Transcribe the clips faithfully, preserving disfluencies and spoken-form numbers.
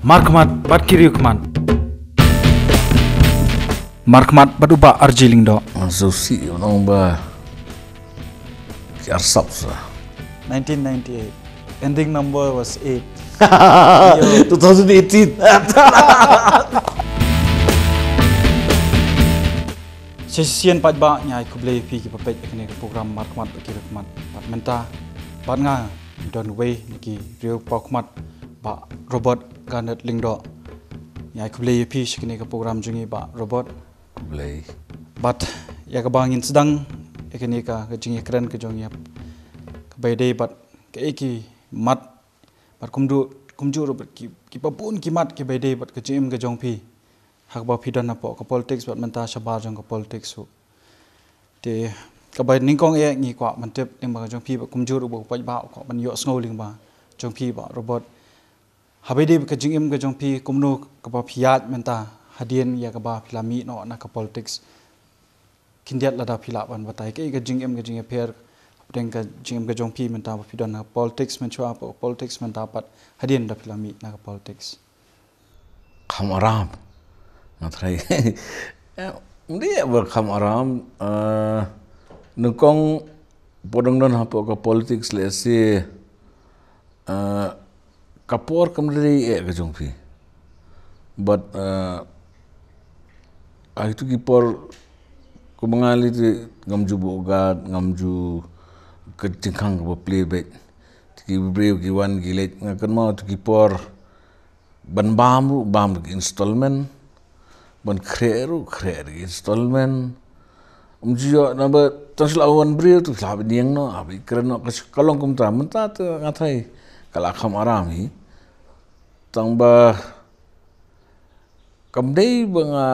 Markhmat bad ki riewkhmat. Markhmat bad u Bah R J Lyngdoh. Ngan sngewsih nong ba ki arsap sa. nineteen ninety-eight. Ending number was eight. two thousand eighteen. Shisien pat ba ngi ai khublei phi ki papet kane ka program Markhmat bad ki riewkhmat. Pat mynta pat nga don wei na ki riew pawkhmat Bah Robert Garnet Lyngdoh. Ngi ai khublei ïa phi sha kane ka program jong ngi Bah Robert. Khublei. Bad ïa kaba ngin sdang ïa kane ka jingïakren ka jong ngi kaba ïadei bad kaei ki mat bad kumjuh kumjuh ruh bad ki ki babun ki mat kiba ïadei bad ka jingim ka jong phi. Ha kaba phi don hapoh ka politics bad mynta shabar jong ka politics ruh. Te kaba nyngkong eh ngi kwah ban tip lyngba ka jong phi bad kumjuh ruh ba u paidbah u kwah ban ïohsngew lyngba jong phi Bah Robert. Haba ïadei bad ka jingim ka jong phi kumno kaba phi ïaid mynta hadien ïa kaba phi la mih noh na ka politics. Khyndiat lada phi lah ban batai kaei ka jingim ka jingïapher hapdeng ka jingim ka jong phi mynta ba phi don na politics mynshuwa hapoh politics mynta pat hadien da phi la mih na ka politics. Kham aram. Nga tharai. Ym dei ba kham aram. Nyngkong pat dang don hapoh ka politics lehse ka por kam dei eh ka jong phi. But ha kitu ki por kumba nga leit te ngam ju buh guard, ngam ju ka jingkhang kaba plie beit. Te ki briew ki wan ki leit, nga kynmaw tu ki por ban bam ruh bam da ki installment, ban khreh ruh khreh da ki installment. Ym ju ïoh naba tang shu la wan briew tu shu la bniang noh, haba kren noh ka long kumta, mynta te nga tharai ka la kham aram hi. Tang ba kam dei ba nga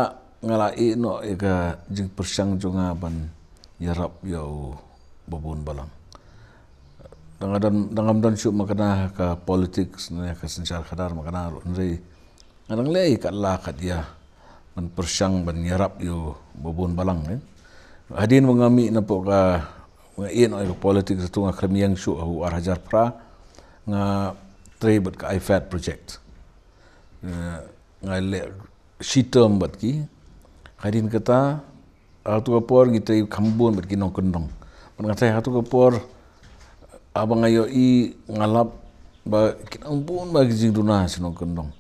nga la ïeh noh ïa ka jingpyrshang jong nga ban ïarap ïa u babun balang. Da nga don da ngam don shuh makna ha ka politics ne ka synshar khadar makna ruh hynrei nga dang leh ïa ka la kat ïa ban pyrshang ban ïarap ïa u babun balang eh. Hadien ba nga mih na pok ka nga ïeh noh ïa ka politics tu nga khlem ïeng shuh ha u ar hajar phra nga trei bad ka IFAD project. Nga leh shi term bad ki. Hadien kata ha tu ka por ngi trei kham bun bad ki nongkyndong. Bad nga tharai ha tu ka por haba nga ïohi nga lap ba ki nang bun ba ki jingduna sha nongkyndong.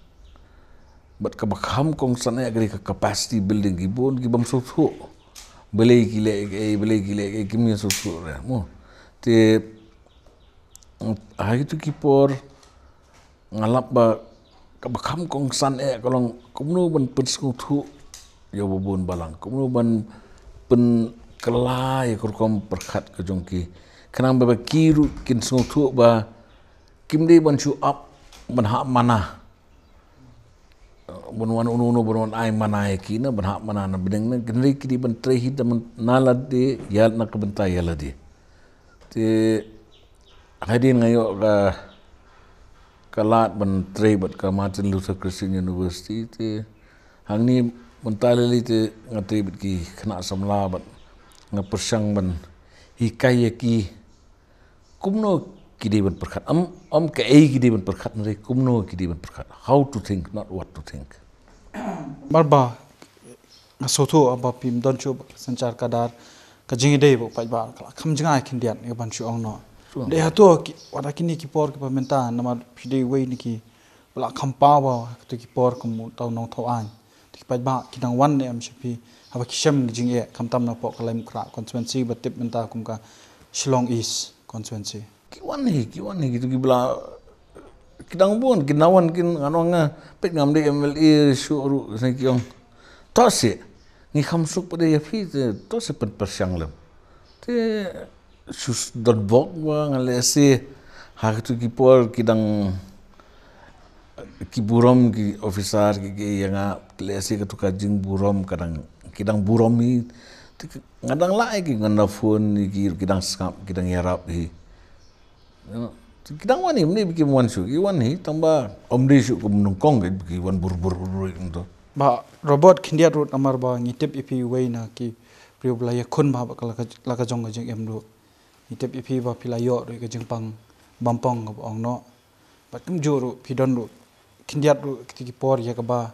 Bad kaba kham kongsan eh ka dei ka capacity building ki bun ki bym sngewthuh. Balei ki leh kaei balei ki leh kaei kim ïa sngewthuh re mo. Te ha kitu ki por nga lap ba kaba kham kongsan eh ka long kumno ban pynsngewthuh ïa u babun balang kumno ban pynkylla ïa ka rukom pyrkhat ka jong ki khnang ba ki ruh kin sngewthuh ba kim dei ban shu ap ban hap mana ban wan uno uno ban wan ai mana ïa ki na ban hap mana na bneng na hynrei ki dei ban trei hi da man na lade ïa na ka bynta ïa lade. Te hadien nga ïoh ka ka lad ban trei bad ka Martin Luther Christian University te hangne mynta lei lei te nga trei bad ki khynnah samla bad nga pyrshang ban hikai ïa ki kumno ki dei ban pyrkhat. Am am kaei ki dei ban pyrkhat hynrei kumno ki dei ban pyrkhat. How to think not what to think. Mar ba nga sngewthuh ba phim don shuh ba ka synshar khadar ka jingïadei ba u paidbah ka la kham jngai khyndiat ïa ban shu ong noh. Dei hato ki wat ha kine ki por kiba mynta namar phi dei wei na ki ba la kham paw ba ha kito ki por kum u tau nongthaw aiñ. Te ki paidbah ki dang wan ne em sha phi haba ki shem ki jingeh khamtam na pok ka Laitumkhrah constituency ba tip mynta kum ka Shillong East constituency. Ki wan hi ki wan hi kito ki ba la ki dang bun ki na wan kin ngan ong nga peit ngam dei MLA shuh ruh sngewthuh ki ong. To seh ngi kham suk pat ïa phi te to seh pynpyrshang lem. Te shu don bok ba nga lehse ha kito ki por ki dang ki burom ki officer ki ki ïa nga lehse kito ka jingburom ka dang ki dang burom hi. Te nga dang lah ïa ki ngan da phone ïa ki ki dang sngap ki dang ïarap hi. Ki dang wan hi, mynne ba kim wan shuh, ki wan hi, tang ba ym dei shuh kum nyngkong ki wan bur bur bur bur kumto. Bah Robert, khyndiat ruh namar ba ngi tip ïa phi uwei na ki briew ba la ïakhun bha bad ka la ka jong ka jingim ruh. Ngi tip ïa phi ba phi la ïoh ruh ïa ka jingpang bampong kaba ong noh. Bad kumjuh ruh phi don ruh khyndiat ruh kiti ki por ïa kaba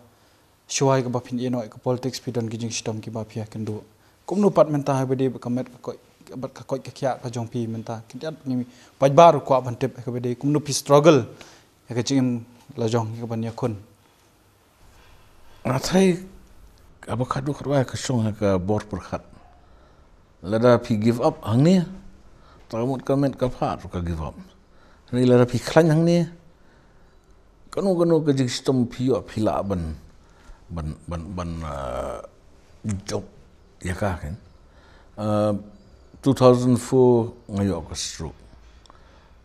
shuwa ïa kaba phin ïeh noh ïa ka politics phi don ki jingshitom kiba phi ïakynduh. Kumno pat mynta ha ba dei bad ka met ka koit, bad ka koit ka khiah ka jong phi mynta, khyndiat ngi paidbah ruh kwah ban tip ha ba dei kumno phi struggle ïa ka jingim la jong ïa ka ban ïakhun. Nga tharai kaba khadduh khadwai ka shong ha ka bor pyrkhat. Lada phi give up hangne, ta ka mut ka met ka phad ruh ka give up. Hangne lada phi khlaiñ hangne, kano kano ka jingshitom phi ïoh phi lah ban, ban, ban, ban, ah, jop ïa ka kan. Ah, two thousand four nga ïoh ka stroke.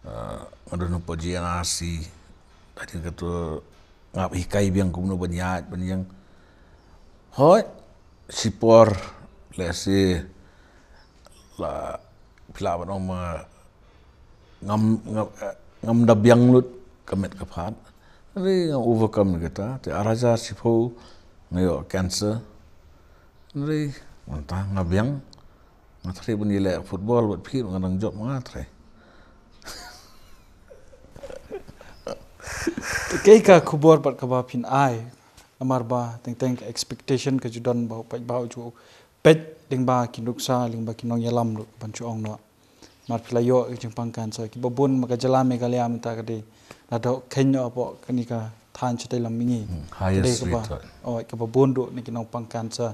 Ah, nga don hapoh G N R C, hadien kata nga hikai biang kumno ban ïaid ban ïeng. Hooid, shipor lehse la phi lah ban ong ma ngam, ngam, eh, ngam da biang lut ka met ka phad. Hynrei nga overcome kata, te ar hajar shiphew nga ïoh cancer. Hynrei mynta nga biang, nga tharai ban ïaleh football bad phi ruh nga dang jop, nga tharai. Te kaei ka khubor bad kaba phin ai, namar ba teng teng ka expectation ka ju don ba u paidbah u ju peit lyngba ki nuksa, lyngba ki nongïalam ruh ban shu ong noh. Namar phi la ïoh ka jingpang cancer, kiba bun ma ka jylla Meghalaya mynta ka dei la doh kheiñ noh hapoh kane ka thaiñ shatei lam mihngi. Hmm, ka dei highest kaba, rate, right. Oh, kaba bun ruh na ki nongpang cancer.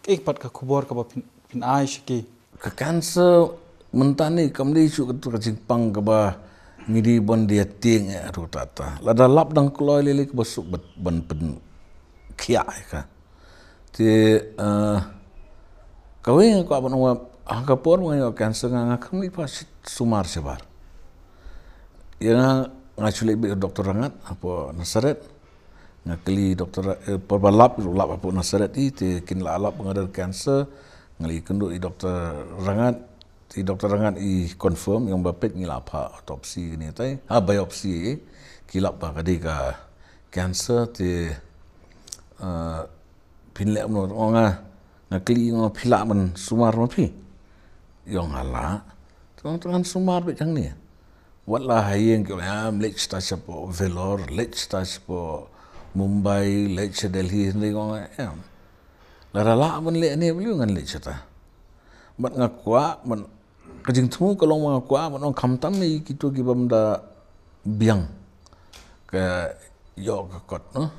Kaei pat ka khubor kaba phin, phin ai sha ki? Ka cancer mynta ne kam dei shuh kata ka jingpang kaba ngi dei ban da ïatieng eh ruh kata. Lada lap dang kloi lei lei kaba suk ban, ban pynkhiah ïa ka. Te, eh, kawei nga kwah ban ong ba ha ka por ba nga ïoh cancer nga, nga khlem leit phah sumar shabar. Ïa nga, nga shu leit beit ha Doctor Rangat hapoh Nasareth. Nga kylli doctor, eh, por ba lap, lap hapoh Nasareth i, te kin la lap nga don cancer, nga la ïakynduh i Doctor Rangat, i Doctor Rangat i confirm, i ong ba peit ngi la phah autopsy kane tai, ha, biopsy, eh, ki lap ba ka dei ka cancer, te, eh, phin leh kumno, ong nga, nga kylli, ong phi lah ban sumar ma phi? I ong nga lah. Te ong te ngan sumar beit hangne. Wat la ha ïing ki ong, ah, leit shata shapoh Vellore, leit shata shapoh Mumbai, leit sha Delhi, hynrei nga ong, em. Lada lah ban leit hangne, balei ngan leit shata? Bad nga kwah, bad ka jingthmu ka long ba nga kwah ban ong khamtam ïa kito ki bym da biang ka ïoh ka kot, noh.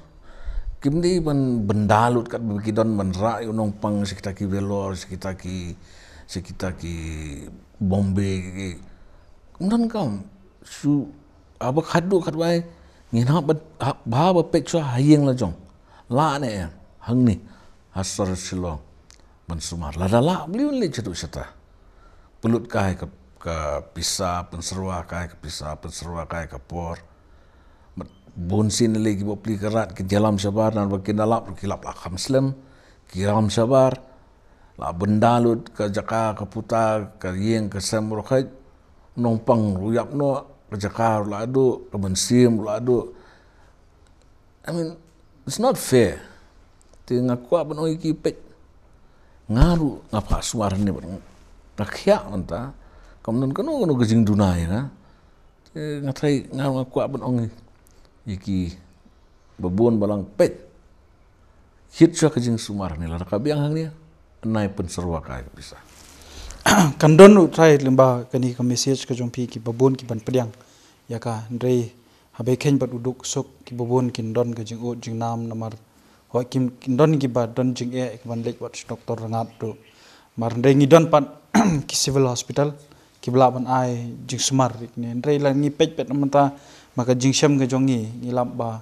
Kim dei ban, ban da lut katba ki don ban rah ïa u nongpang sha kita ki Vellore, sha kita ki, sha kita ki Bombay, ki, ki. Ym donkam, shu, haba khadduh khadwai, ngin hap ba, hap, ba, ba peit shuwa ha ïing la jong. Lah ne em, hangne, ha sor Shillong. Ban sumar. Lada lah, balei un leit shaduh shata? Pynlut kai ka, ka pisa, pynsyrwa kai ka pisa, pynsyrwa kai ka por. Bad bun sien lei kiba plie ka rat, ki ïalam shabar, namar ba ki da lap, ki lap la kham slem, ki ïalam shabar, la bynda lut ka jaka, ka puta, ka ïing, ka sem ruh, ka nongpang ruh ïap noh, ka jaka ruh la duh, ka mynsiem ruh la duh. I mean, it's not fair. Te nga kwah ban ong ïa ki peit. Nga ruh nga phah sumar hangne bad nga khiah mynta. Kam don kano kano ka jingduna ïa nga. Te nga tharai nga ruh nga kwah ban ong ïa ki ba bun balang peit. Khie shuwa ka jingsumar hangne, lada ka biang hangne, nai pynsyrwa kai ka pisa. Kan don ruh trai lyngba kane ka message ka jong phi kiba bun ki ban pdiang ïa ka, hynrei haba kheiñ bad u duk suk kiba bun kin don ka jingud jingnam namar hooid kin, kin don kiba don jingeh kiban leit wat sha Doctor Rangat ruh. Namar hynrei ngi don pat ki civil hospital kiba lah ban ai jingsumar ïa kine, hynrei la ngi peit peit na mynta ma ka jingshem ka jong ngi, ngi lap ba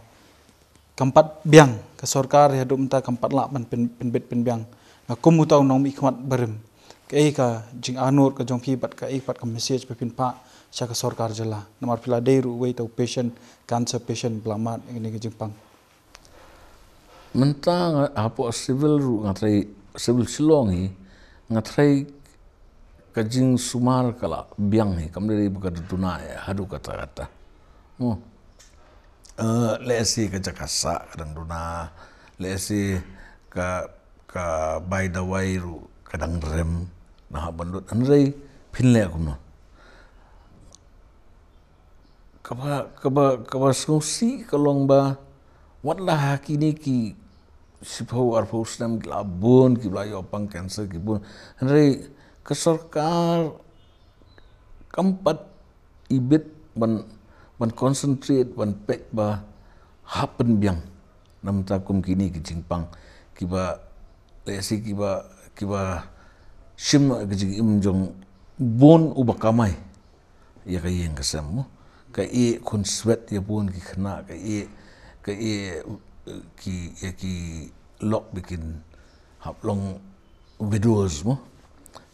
kam pat biang, ka sorkar haduh mynta kam pat lah ban pyn, pynbit pynbiang. Nga kum uta u nongmihkhmat barim, kaei ka jingarngut ka jong phi bad kaei pat ka message ba phin phah sha ka sorkar jylla, namar phi la dei ruh uwei uta u patient, cancer patient ba la mad ïa kane ka jingpang? Mynta nga, hapoh civil ruh nga tharai, civil Shillong hi, nga tharai ka jingsumar ka la biang hi, kam dei ba ka duna ïa haduh katta katta. Hmm. Eh, lehse ka jaka sah ka dang duna, lehse ka, ka bai dawai ruh ka dang rem, nahap ban lut, hynrei phin leh kumno? Kaba, kaba, kaba sngewsih ka long ba Wat la ha kine ki shiphew arphew snem ki la bun, ki la ïoh pang cancer ki bun. Hynrei ka sorkar kam pat ibit ban, ban concentrate, ban peit ba hap pynbiang. Namar ta kum kine ki jingpang kiba, lehse kiba, kiba shim ka jingim jong bun uba kamai ïa ka ïing ka sem mo. Ka ïeh khun swet ïa bun ki khynnah, ka ïeh, ka ïeh, eh, ki, ïa ki lok ba kin hap long widows mo.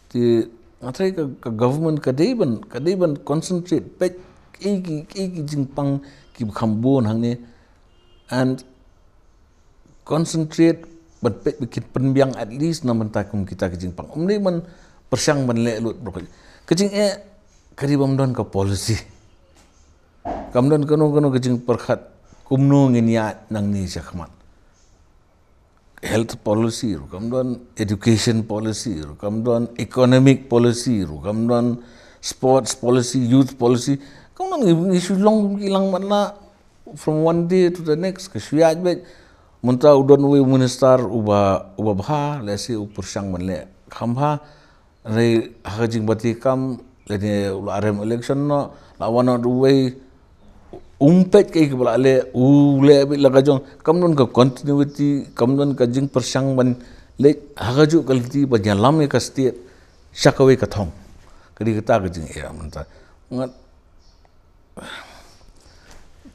Te nga tharai ka, ka government ka dei ban, ka dei ban concentrate peit ki, ki, ki jingpang kiba kham bun hangne. And concentrate ban peit ba kin pynbiang at least na bynta kum kita ki jingpang. Ym dei ban pyrshang ban leh lut bro. Ka jingeh ka dei bym don ka policy. Kam don kano kano ka jingpyrkhat kumno ngin ïaid nangne sha khmat. Health policy ruh kam don, education policy ruh kam don, economic policy ruh kam don, sports policy, youth policy kam don. Ngi, ngi shu long ki lang matlah from one day to the next, ka shu ïaid beit. Mynta u don uwei u minister uba, uba bha, lehse u pyrshang ban leh kham bha. Hynrei ha ka jingbati kam, lane u la rem election noh, la wan noh uwei, um peit kaei kaba la leh, u leh beit la ka jong, kam don ka continuity, kam don ka jingpyrshang ban leit ha kajuh ka lynti ban ïalam ïa ka state sha kawei ka thong. Ka dei kata ka jingeh mynta. Nga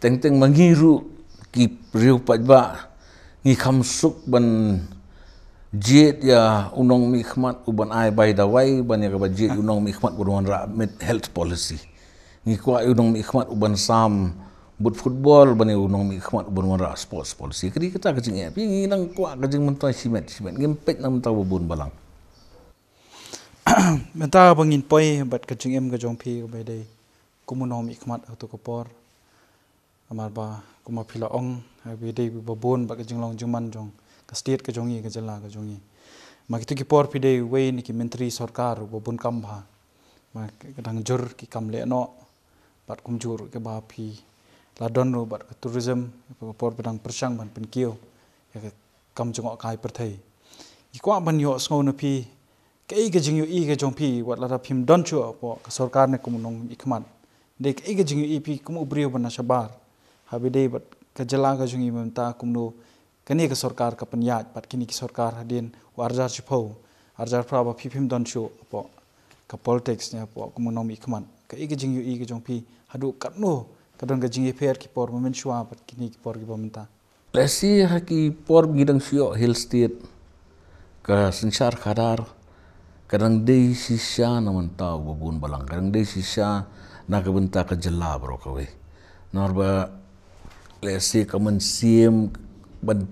teng teng ma ngi ruh ki briew paidbah ngi kham suk ban jied ïa u nongmihkhmat uban ai bai dawai ban ïa kaba jied ïa u nongmihkhmat uban wanrah mid health policy. Ngi kwah ïa u nongmihkhmat uban sam boot football ban ïa u nongmihkhmat uban wanrah sports policy. Ka dei kata ka jingeh. Phi ngi nang kwah ka jingmyntoi shimet shimet, ngim peit na bynta ba bun balang. Mynta ba ngin poi bad ka jingim ka jong phi kaba dei kum u nongmihkhmat ha kato ka por. Namar ba kumba phi la ong, ha ba dei ba bun bad ka jinglong jingman jong ka state ka jong ngi, ka jylla ka jong ngi. Ma kito ki por phi dei uwei na ki myntri sorkar ba bun kam bha. Ma ka dang jur ki kam leh noh bad kumjuh ruh kaba phi la don ruh bad ka tourism, ka por ba dang pyrshang ban pynkiew ïa ka kam jngohkai pyrthei. Ngi kwah ban ïohsngew na phi kaei ka jingïohi ka jong phi wat lada phim don shuh hapoh ka sorkar ne kum u nongmihkhmat. Dei kaei ka jingïohi phi kum u briew ba na shabar, ha ba dei bad ka jylla ka jong ngi mynta kumno kane ka sorkar ka pynïaid bad kine ki sorkar hadien u arhajar shiphew, arhajar phra ba phi phim don shuh hapoh ka politics ne hapoh kum u nongmihkhmat. Kaei ka jingïohi ka jong phi haduh katno ka don ka jingïapher ki por ba mynshuwa bad kine ki por kiba mynta? Lehse ha ki por ba ngi dang shu ïoh Hill State, ka synshar khadar ka dang dei shisha na bynta u ba bun balang, ka dang dei shisha na ka bynta ka jylla baroh kawei. Namar ba lehse ka mynsiem ban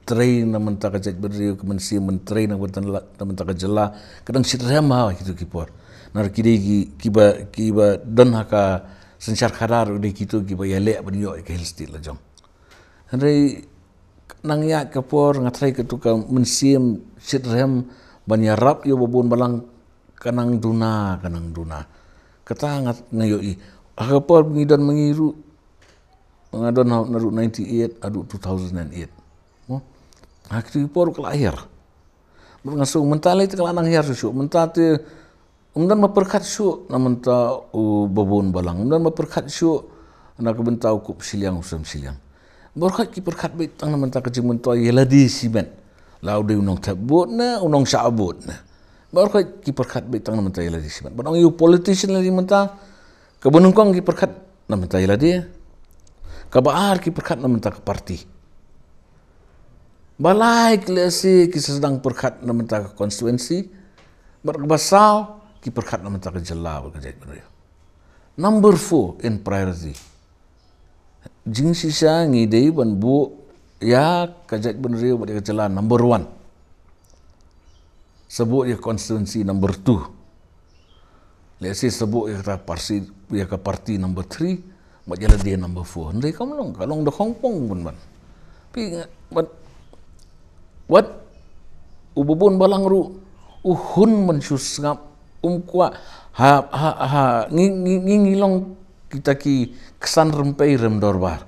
trei na bynta ka jaitbynriew, ka mynsiem ban trei na bynta, na bynta ka jylla ka dang shitrhem ha kito ki por. Namar ki dei ki, kiba, kiba don ha ka synshar khadar dei kito kiba ïaleh ban ïoh ïa ka Hill State la jong. Hynrei nang ïaid ka por nga tharai kato ka mynsiem shitrhem ban ïarap ïa u ba bun balang ka nang duna, ka nang duna. Kata nga, nga ïohi. Ha ka por ba ngi don ma ngi ruh, nga don ha, naduh ninety-eight haduh two thousand and eight. Mo? Ha kito ki por ka la hiar. Bad nga sngew mynta lei te ka la nang hiar shuh shuh. Mynta te ym don ba pyrkhat shuh na bynta u ba bun balang, ym don ba pyrkhat shuh na ka bynta u kup shiliang u sem shiliang. Baroh khoit ki pyrkhat beit tang na bynta ka jingmyntoi ïa lade shimet. La u dei u nongthep vote ne u nongshah vote ne, baroh khoit ki pyrkhat beit tang na bynta ïa lade shimet. Bad ong ïa u politician lade mynta, kaba nyngkong ki pyrkhat na bynta ïa lade, kaba ar ki pyrkhat na bynta ka party. Ba lai ki lehse ki sdang pyrkhat na bynta ka constituency, bad kaba saw ki pyrkhat na bynta ka jylla bad ka jaitbynriew. Number four in priority. Jingshisha ngi dei ban buh ïa ka jaitbynriew bad ïa ka jylla number one. Sa buh ïa ka constituency number two. Lehse sa buh ïa ka party, ïa ka party number three, bad ïa lade number four. Hynrei kam long, ka long da khongpong bun ban. Phi nga, bad, wat u ba bun balang ruh u hun ban shu sngap, um kwah, ha, ha, ha, ngi, ngi, ngi, ngi long kita ki ksan rympei rem dorbar.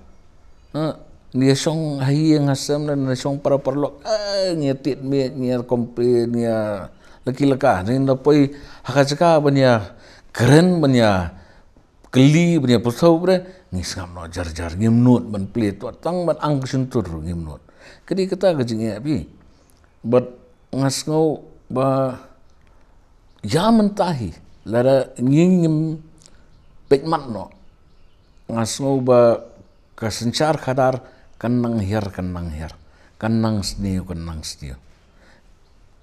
Ha, Ngi ïa shong ha ïing ha sem, ngi ïa shong para paralok, eh, ngi ïa tied miej, ngi ïa complain, ngi ïa laki laka. Ngi da poi ha ka jaka ban ïa kren, ban ïa kylli, ban ïa pyrshah, bre, ngi sngap noh jar jar, ngim nud ban plie, tang ban ang ka shyntur ruh ngim nud. Ka dei kata ka jingeh phi. Bad nga sngew ba ïa mynta hi, lada ngi ngim peit mat noh, nga sngew ba ka synshar khadar kan nang hiar, kan nang hiar, kan nang sniew, kan nang sniew.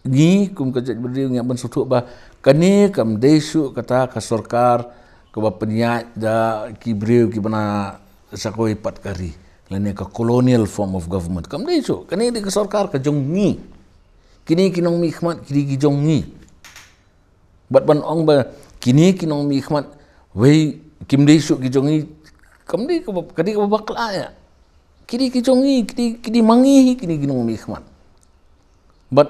Ngi kum ka jaitbynriew ngi hap ban sngewthuh ba kane kam dei shuh kata ka sorkar kaba pynïaid da ki briew kiba na sha kawei pat ka ri, lane ka colonial form of government. Kam dei shuh, kane dei ka sorkar ka jong ngi. Kine ki nongmihkhmat ki dei ki jong ngi. Bad ban ong ba kine ki nongmihkhmat wei kim dei shuh ki jong ngi, kam dei kaba, ka dei kaba bakla ïa. Ki dei ki jong ngi, ki dei, ki dei ma ngi hi kine ki nongmihkhmat. Bad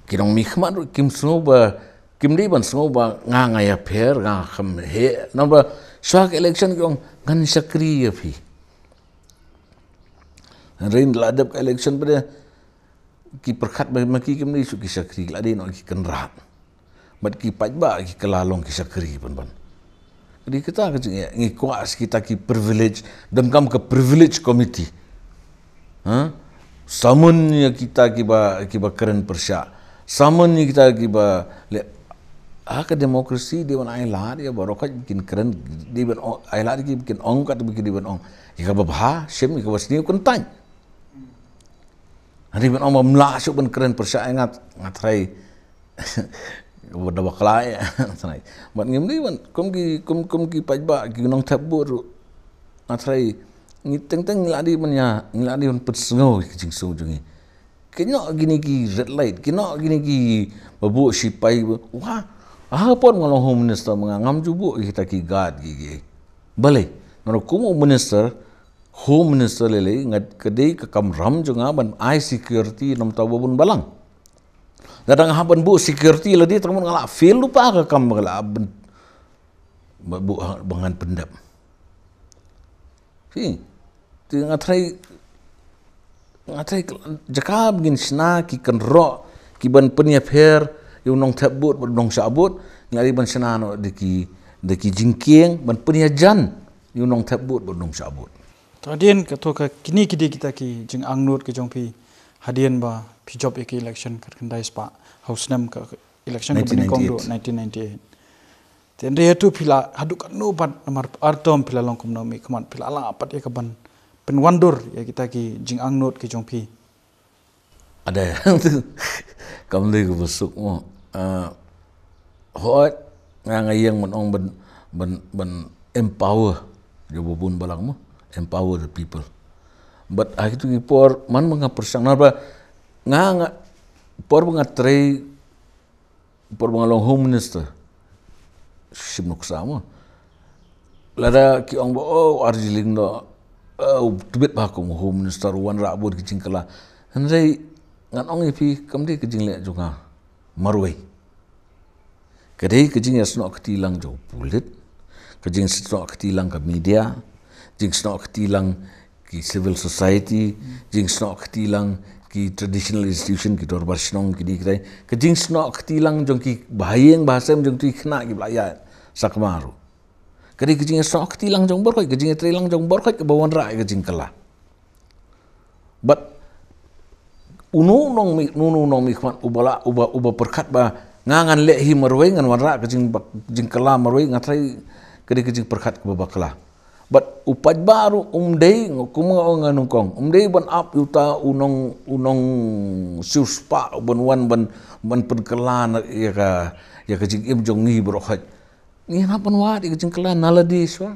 ki nongmihkhmat ruh kim sngew ba, kim dei ban sngew ba nga, nga ïapher, nga kham heh. Namar ba shuwa ka election ki ong ngan shakri ïa phi. Hynrei la dep ka election pat de ki pyrkhat ba ma ki kim dei shuh ki shakri, la dei noh ki kynrad. Bad ki paidbah ki kylla long ki shakri pynban. Ka dei kata ka jingeh, ngi kwah sa kita ki privilege, donkam ka privilege committee. Ha? Summon ïa kita kiba, kiba kren pyrshah. Summon ïa kita kiba leh, ha ka democracy dei ban ailad ïa baroh khoit ba kin kren, dei ban ong, ailad ïa ki ba kin ong katba ki dei ban ong. Ïa kaba bha shim, ïa kaba sniew kyntait. Hynrei ban ong ba ym lah shuh ban kren pyrshah, nga, nga tharai da bakla ïa, nga tharai. Bad ngim dei ban, kum ki, kum, kum ki paidbah, ki nongthep vote ruh, nga tharai ngi teng teng ngi la dei ban ïa, ngi la dei ban pynsngew ïa ki jingsngew jong ngi. Ki noh kine ki red light, ki noh kine kiba buh shipai ba, wah, ha por nga long Home Minister ma nga, ngam ju buh ïa kita ki guard ki, ki. Balei? Namar kum u minister, Home Minister lei lei, nga, ka dei ka kamram jong nga ban ai security na bynta ba bun balang. Lada nga hap ban buh security lade, tang ban nga la fail lypa ka kam ba nga la ban, ba buh ha, ba ngan pyndep. Phi, te nga tharai, nga tharai jaka ba ngin shna ki kynroh ki ban pynïapher ïa u nongthep vote bad u nongshah vote, ngi la dei ban shna noh da ki, da ki jingkieng ban pynïajan ïa u nongthep vote bad u nongshah vote. To hadien ka, to ka, kine ki dei kita ki jingangnud ki jong phi hadien ba phi jop ïa ki election khatkhyndai spah ha u snem ka election kaba nyngkong ruh, nineteen ninety-eight. Te hynrei hato phi la, haduh katno pat namar artom phi la long kum u nongmihkhmat, phi la lah pat ïa ka ban pynwandur ïa kita ki jingangnud ki jong phi? Ade, kam dei kaba suk mo. Ah, hooid, nga, nga ïeng ban ong ban, ban, ban empower ïa ba bun balang mo, empower the people. But ha kitu ki por man ba nga pyrshang, namar ba nga, nga, por ba nga trei, por ba nga long Home Minister, shim nuksa mo. Lada ki ong ba, oh, Arjilin da, oh, tbit ba kum Home Minister, wanrah bun ki jingkylla. Hynrei ngan ong ïa phi, kam dei ka jingleh jong nga marwei. Ka dei ka jingïasnoh kti lang jong u pulit, ka jingsnoh kti lang ka media, jingsnoh kti lang ki civil society, jingsnoh kti lang ki traditional institution, ki dorbar shnong, ki dei ki dei, ka jingsnoh kti lang jong ki bahaïing bahasem, jong ki khynnah kiba la ïaid sakma ruh. Ka dei ka jingsnoh kti lang jong baroh, ka jingtrei lang jong baroh kaba wanrah ïa ka jingkylla. But uno u nongmih, uno u nongmihkhmat uba la, uba, uba pyrkhat ba nga ngan leh hi marwei, ngan wanrah ka jing, jingkylla marwei, nga tharai ka dei ka jingpyrkhat kaba bakla. But u paidbah ruh um dei, kum nga ong nga nyngkong, um dei ban ap ïa uta u nong, u nongsiewspah ban wan ban, ban pynkylla na ïa ka, ïa ka jingim jong ngi baroh khoit. Ngi hap ban wad ïa ka jingkylla na lade shuwa.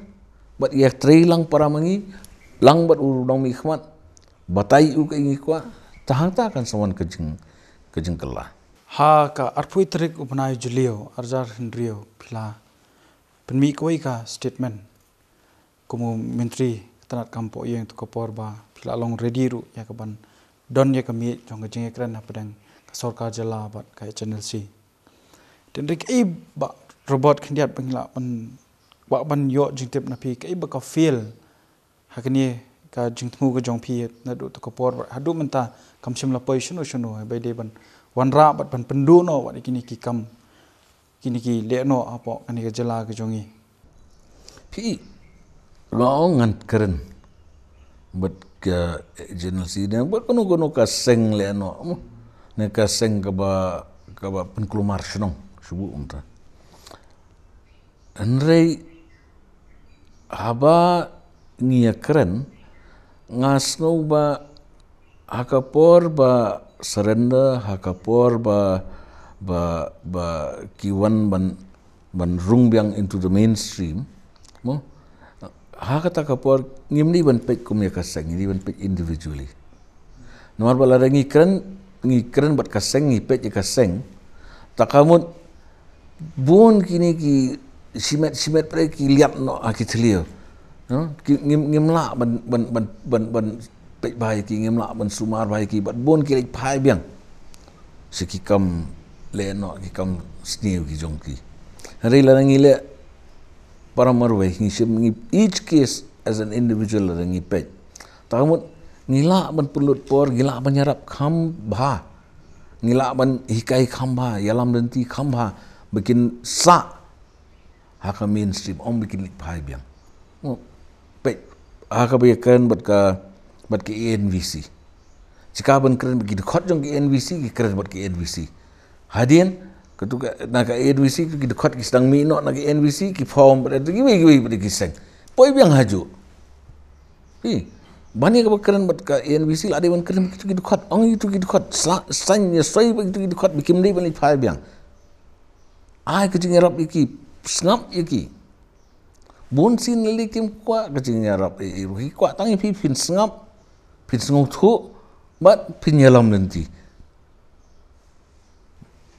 Bad ïatrei lang para ma ngi, lang bad u nongmihkhmat, batai u kaei ngi kwah, te hangta kan sa wan ka jing, ka jingkylla. Ha ka arphew tarik u bnai Jylliew, arhajar hynriew, phi la pynmih kawei ka statement kum u Myntri ka tnad kam poh ïing, to ka por ba phi la long ready ruh ïa ka ban don ïa ka miej jong ka jingïakren hapdeng ka sorkar jylla bad ka H N L C. Te hynrei kaei Bah Robert khyndiat ba ngi lah ban, kwah ban ïoh jingtip na phi, kaei ba ka fail ha kane ka jingthmu ka jong phi naduh tu ka por haduh mynta, kam shym la poi shano shano, haba dei ban wanrah bad ban pynduh noh wat kine ki kam, kine ki lehnoh hapoh kane ka jylla ka jong ngi. Phi, nga ong ngan kren bad ka agency ne bad kano kano ka seng lehnoh, ne ka seng kaba, kaba pynkulmar shnong shuh mynta. Hynrei haba ngi ïa kren, nga sngew ba ha ka por ba surrender, ha ka por ba, ba, ba ki wan ban, ban rung biang into the mainstream, mo? Ha kata ka por ngim dei ban peit kum ïa ka seng, ngi dei ban peit individually. Namar ba lada ngi kren, ngi kren bad ka seng, ngi peit ïa ka seng, ta ka mut bun kine ki shimet shimet pyrthei ki liat noh ha ki thliew. No? Ki ngim, ngim lah ban, ban, ban, ban, ban peit bha ïa ki, ngim lah ban sumar bha ïa ki, bad bun ki leit phai biang sha ki kam lehnoh, ki kam sniew ki jong ki. Hynrei lada ngi leh para marwei, ngi shim, ngi each case as an individual lada ngi peit, ta ka mut ngi lah ban pynlut por, ngi lah ban ïarap kham bha, ngi lah ban hikai kham bha, ïalam lynti kham bha, ba kin sah ha ka mainstream, ym ba kin leit phai biang. Mo, peit, ha kaba ïa kren bad ka, bad ka A N V C. Sika ban kren bad ki dkhot jong ka A N V C, ki kren bad ka A N V C. Hadien, katu ka, na ka A N V C, ki dkhot ki sdang mih noh na ka A N V C, ki form bad kiwei kiwei bad ki seng. Poi biang hajuh. Hi, ban ïa kaba kren bad ka A N V C, la dei ban kren bad kitu ki dkhot, ong kitu ki dkhot, sa, san ïa soi bad kitu ki dkhot, ba kim dei ban leit phai biang. Ai ka jingïarap ïa ki, sngap ïa ki. Bun sien lei kim kwah ka jingïarap ïa ki, ki kwah tang ïa phi phin sngap, phin sngewthuh, bad phin ïalam lynti.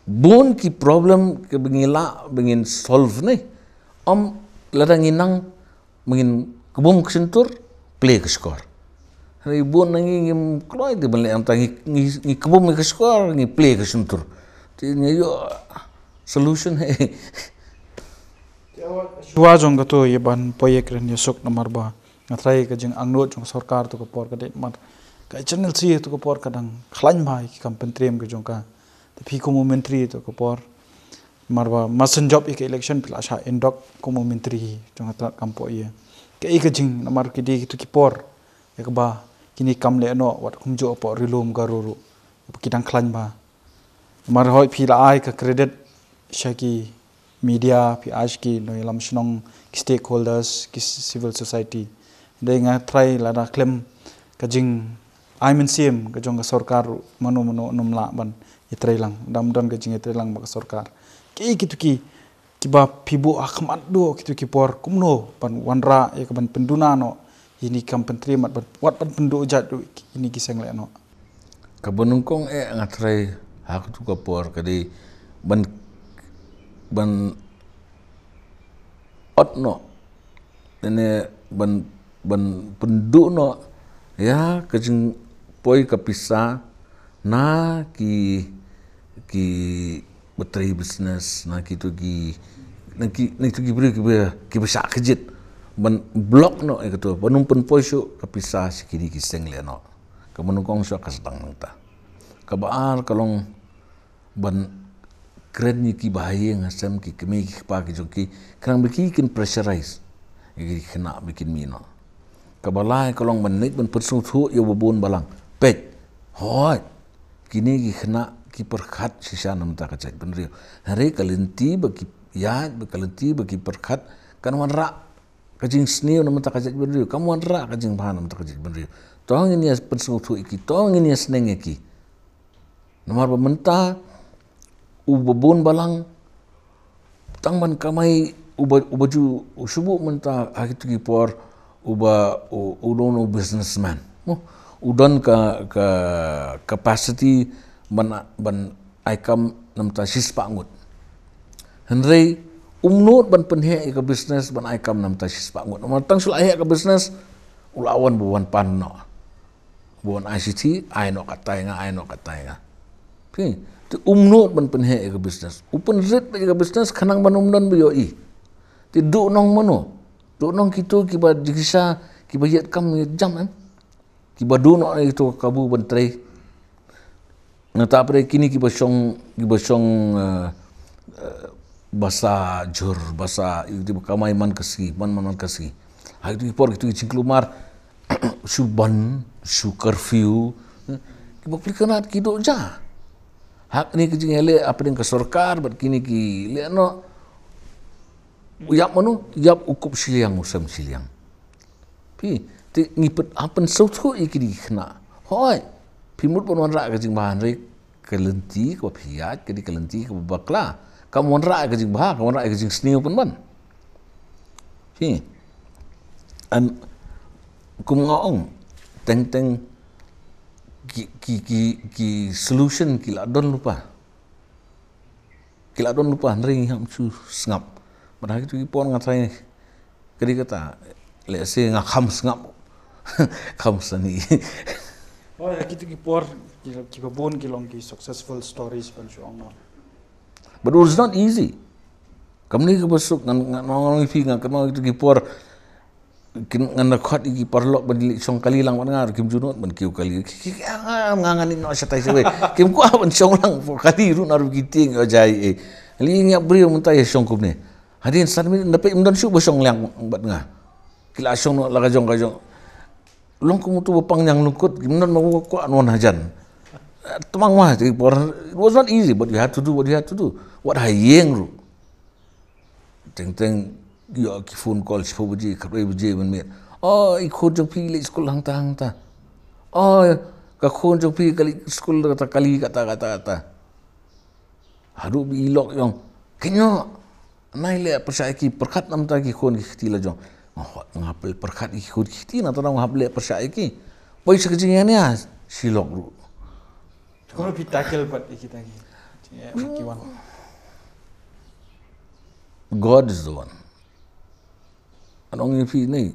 Bun ki problem kiba ngi lah ba ngin solve ne, ym lada ngi nang ba ngin kbum ka shyntur, plie ka shkor. Hynrei bun na ngi ngim kloi te ban leh, ym tang ngi, ngi, ngi kbum ka shkor, ngi plie ka shyntur. Te ngi ïoh solution hi. Shuwa jong kato ïa ban poi ïa kren ïa suk namar ba nga tharai ka jingangnud jong ka sorkar tu ka por ka dei namar ka H N L C tu ka por ka dang khlaiñ bha ïa ki kam pyntriem ka jong ka. Te phi kum u myntri tu ka por, namar ba mar shen jop ïa ka election phi la shah indok kum u myntri jong ka tnat kam poi ïa. Kaei ka jing namar ki dei kitu ki por ïa kaba kine ki kam lehnoh wat kumjuh hapoh Ri Lum Garo ruh ba ki dang khlaiñ bha. Namar hooid phi la ai ka credit sha ki media, phi ai sha ki nongïalam shnong, ki stakeholders, ki civil society. Dei nga tharai lada khlem ka jingai mynsiem ka jong ka sorkar, mano mano ym lah ban ïatreilang, ym don ka jingïatreilang bad ka sorkar. Ki, kitu ki, kiba phi buh ha khmat duh kitu ki por, kumno ban wanrah ïa ka ban pynduna noh ïa kine ki kam pyntriem, wat ban, wat ban pynduh jait ruh ïa kine ki seng lehnoh. Kaba nyngkong eh nga tharai ha katu ka por ka dei ban, ban ot noh, ne ban, ban pynduh noh ïa ka jingpoi ka pisa na ki, ki batrei business, na kitu ki, na ki, na kitu ki briew kiba, kiba shah kjit, ban block noh ïa katu, ban ym pynpoi shuh ka pisa sha kine ki seng lehnoh. Kaba nyngkong shuh ka sdang nangta. Kaba ar ka long ban kren ïa ki bahaïing hasem, ki kmie ki kpa ki jong ki, khnang ba ki kin pressurize ïa ki khynnah ba kin mih noh. Kaba lai ka long ban leit ban pynsngewthuh ïa u babun balang. Peit, hooid, kine ki khynnah ki pyrkhat shisha na bynta ka jaitbynriew. Hynrei ka lynti ba ki ïaid, ba ka lynti ba ki pyrkhat kan wanrah ka jingsniew na bynta ka jaitbynriew, kan wanrah ka jingbha na bynta ka jaitbynriew. To ngin ïa pynsngewthuh ïa ki, to ngin ïa sneng ïa ki. Namar ba mynta u babun balang tang ban kamai, uba, uba ju, u shu buh mynta ha kitu ki por, uba, u, u don u businessman. Mo, u don ka, ka capacity ban, ban ai kam na bynta shispah ngut. Hynrei um nud ban pynheh ïa ka business ban ai kam na bynta shispah ngut. Namar tang shu la heh ka business, u la wan ba wan pan noh. Ba wan ai shithi, ai noh katai nga, ai noh katai nga. Phi, te um nud ban pynheh ïa ka business. U pynrit beit ïa ka business khnang ban ym don ba ïohi. Te duh nong mano? Duh nong kitu kiba jingshisha, kiba ïeit kam ïeit jam, em? Kiba duna ïa kito ka kabu ban trei. Nangta pyrshah kine kiba shong, kiba shong, eh, eh, basa jhur, basa, kiba kamai man ka sngi, man, man, man ka sngi. Ha kito ki por kito ki jingkulmar, shu ban, shu curfew, eh, kiba pyrkhat ki dohnud. Ha kine ki jingïaleh hapdeng ka sorkar bad kine ki lehnoh, ïap mano, ïap u kup shiliang, u sem shiliang. Phi, te ngi pyn, ha pynsngewthuh ïa kine ki khynnah. Hooid, phi mut ban wanrah ka jingbha hynrei ka lynti kaba phi ïaid ka dei ka lynti kaba bakla. Kam wanrah ka jingbha, kam wanrah ka jingsniew pynban. Phi, an, kum nga ong, teng teng ki, ki, ki, ki solution ki la don lypa. Ki la don lypa hynrei ngi hap shu sngap. Bad ha kito ki por nga tharai ka dei kata, lehse nga kham sngap. Kham sani. Oh, ha kito ki por ki, kiba bun ki long ki successful stories ban shu ong noh. But it was not easy. Kam dei kaba suk, ngan, ngan ong ïa phi, nga kynmaw kito ki por, kin, ngan da khot ïa ki paralok ban leit shong kali lang bad nga ruh kim ju nud ban kiew kali. Ki, ki, ki, ah, nga, ngan ïeh noh shatai shawei. Kim kwah ban shong lang, por kali ruh naduh ki tieng ïoh jai, eh. Lei ngi ïap briew mynta ïa shong kumne. Hadien san minit na peit ym don shuh ba shong lang bad nga. Ki la shong noh la ka jong ka jong. Long kum uto ba pang ñianglyngkut, kim don ba kwah, kwah wan hajan. Eh, tymmen ma, te por, it was not easy, but you had to do what you had to do. Wat ha ïing ruh. Teng teng ïoh ki phone call shiphew baje, khatwei baje mynmiet. Oh, i khun jong phi leit skul hangta hangta. Oh, ka khun jong phi ka leit skul kata kali kata kata kata. Haduh ba i lok i ong, kynnoh, nai leh pyrshah ïa ki, pyrkhat namar ki khun ki kti la jong. Nga hap, nga hap leh pyrkhat ïa ki khun ki kti, nangta nga hap leh pyrshah ïa ki. Poi sha ka jingïania, shi lok ruh. Kumno phi tackle pat ïa kita ki, ïa ki wan. God is the one. Ngan ong ïa phi ne.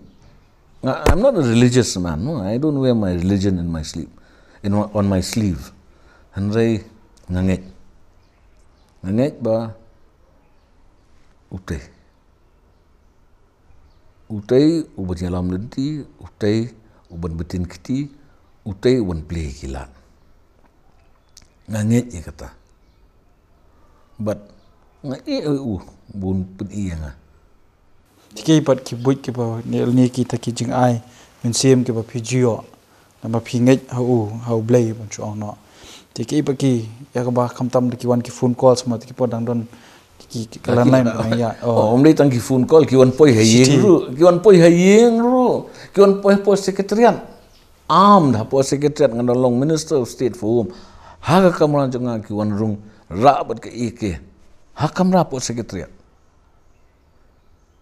Nga, I'm not a religious man, no. I don't wear my religion in my sleep, in, on my sleeve. Hynrei nga ngeit. Nga ngeit ba utei. Utei uban ïalam lynti, utei uban btin kti, utei uban plie ki lad. Nga ngeit ïa kata. Bad nga ïeit ïa u bun pyni ïa nga. Te kiei pat ki buit kiba ne, ne kita ki jingai mynsiem kiba phi ju ïoh, namar phi ngeit ha u, ha U Blei ban shu ong noh. Te kiei pat ki, ïa kaba khamtam da ki wan ki phone calls ma te ki por dang don ki, ki, ki landline ba dang ïaid. Oh, ym dei tang ki phone call, ki wan poi ha ïing ruh, ki wan poi ha ïing ruh, ki wan poi ha secretariat. Am da hapoh secretariat, nga da long Minister of State for Home. Ha ka kamra jong nga ki wan rung rah bad ka A K ha kamra hapoh secretariat.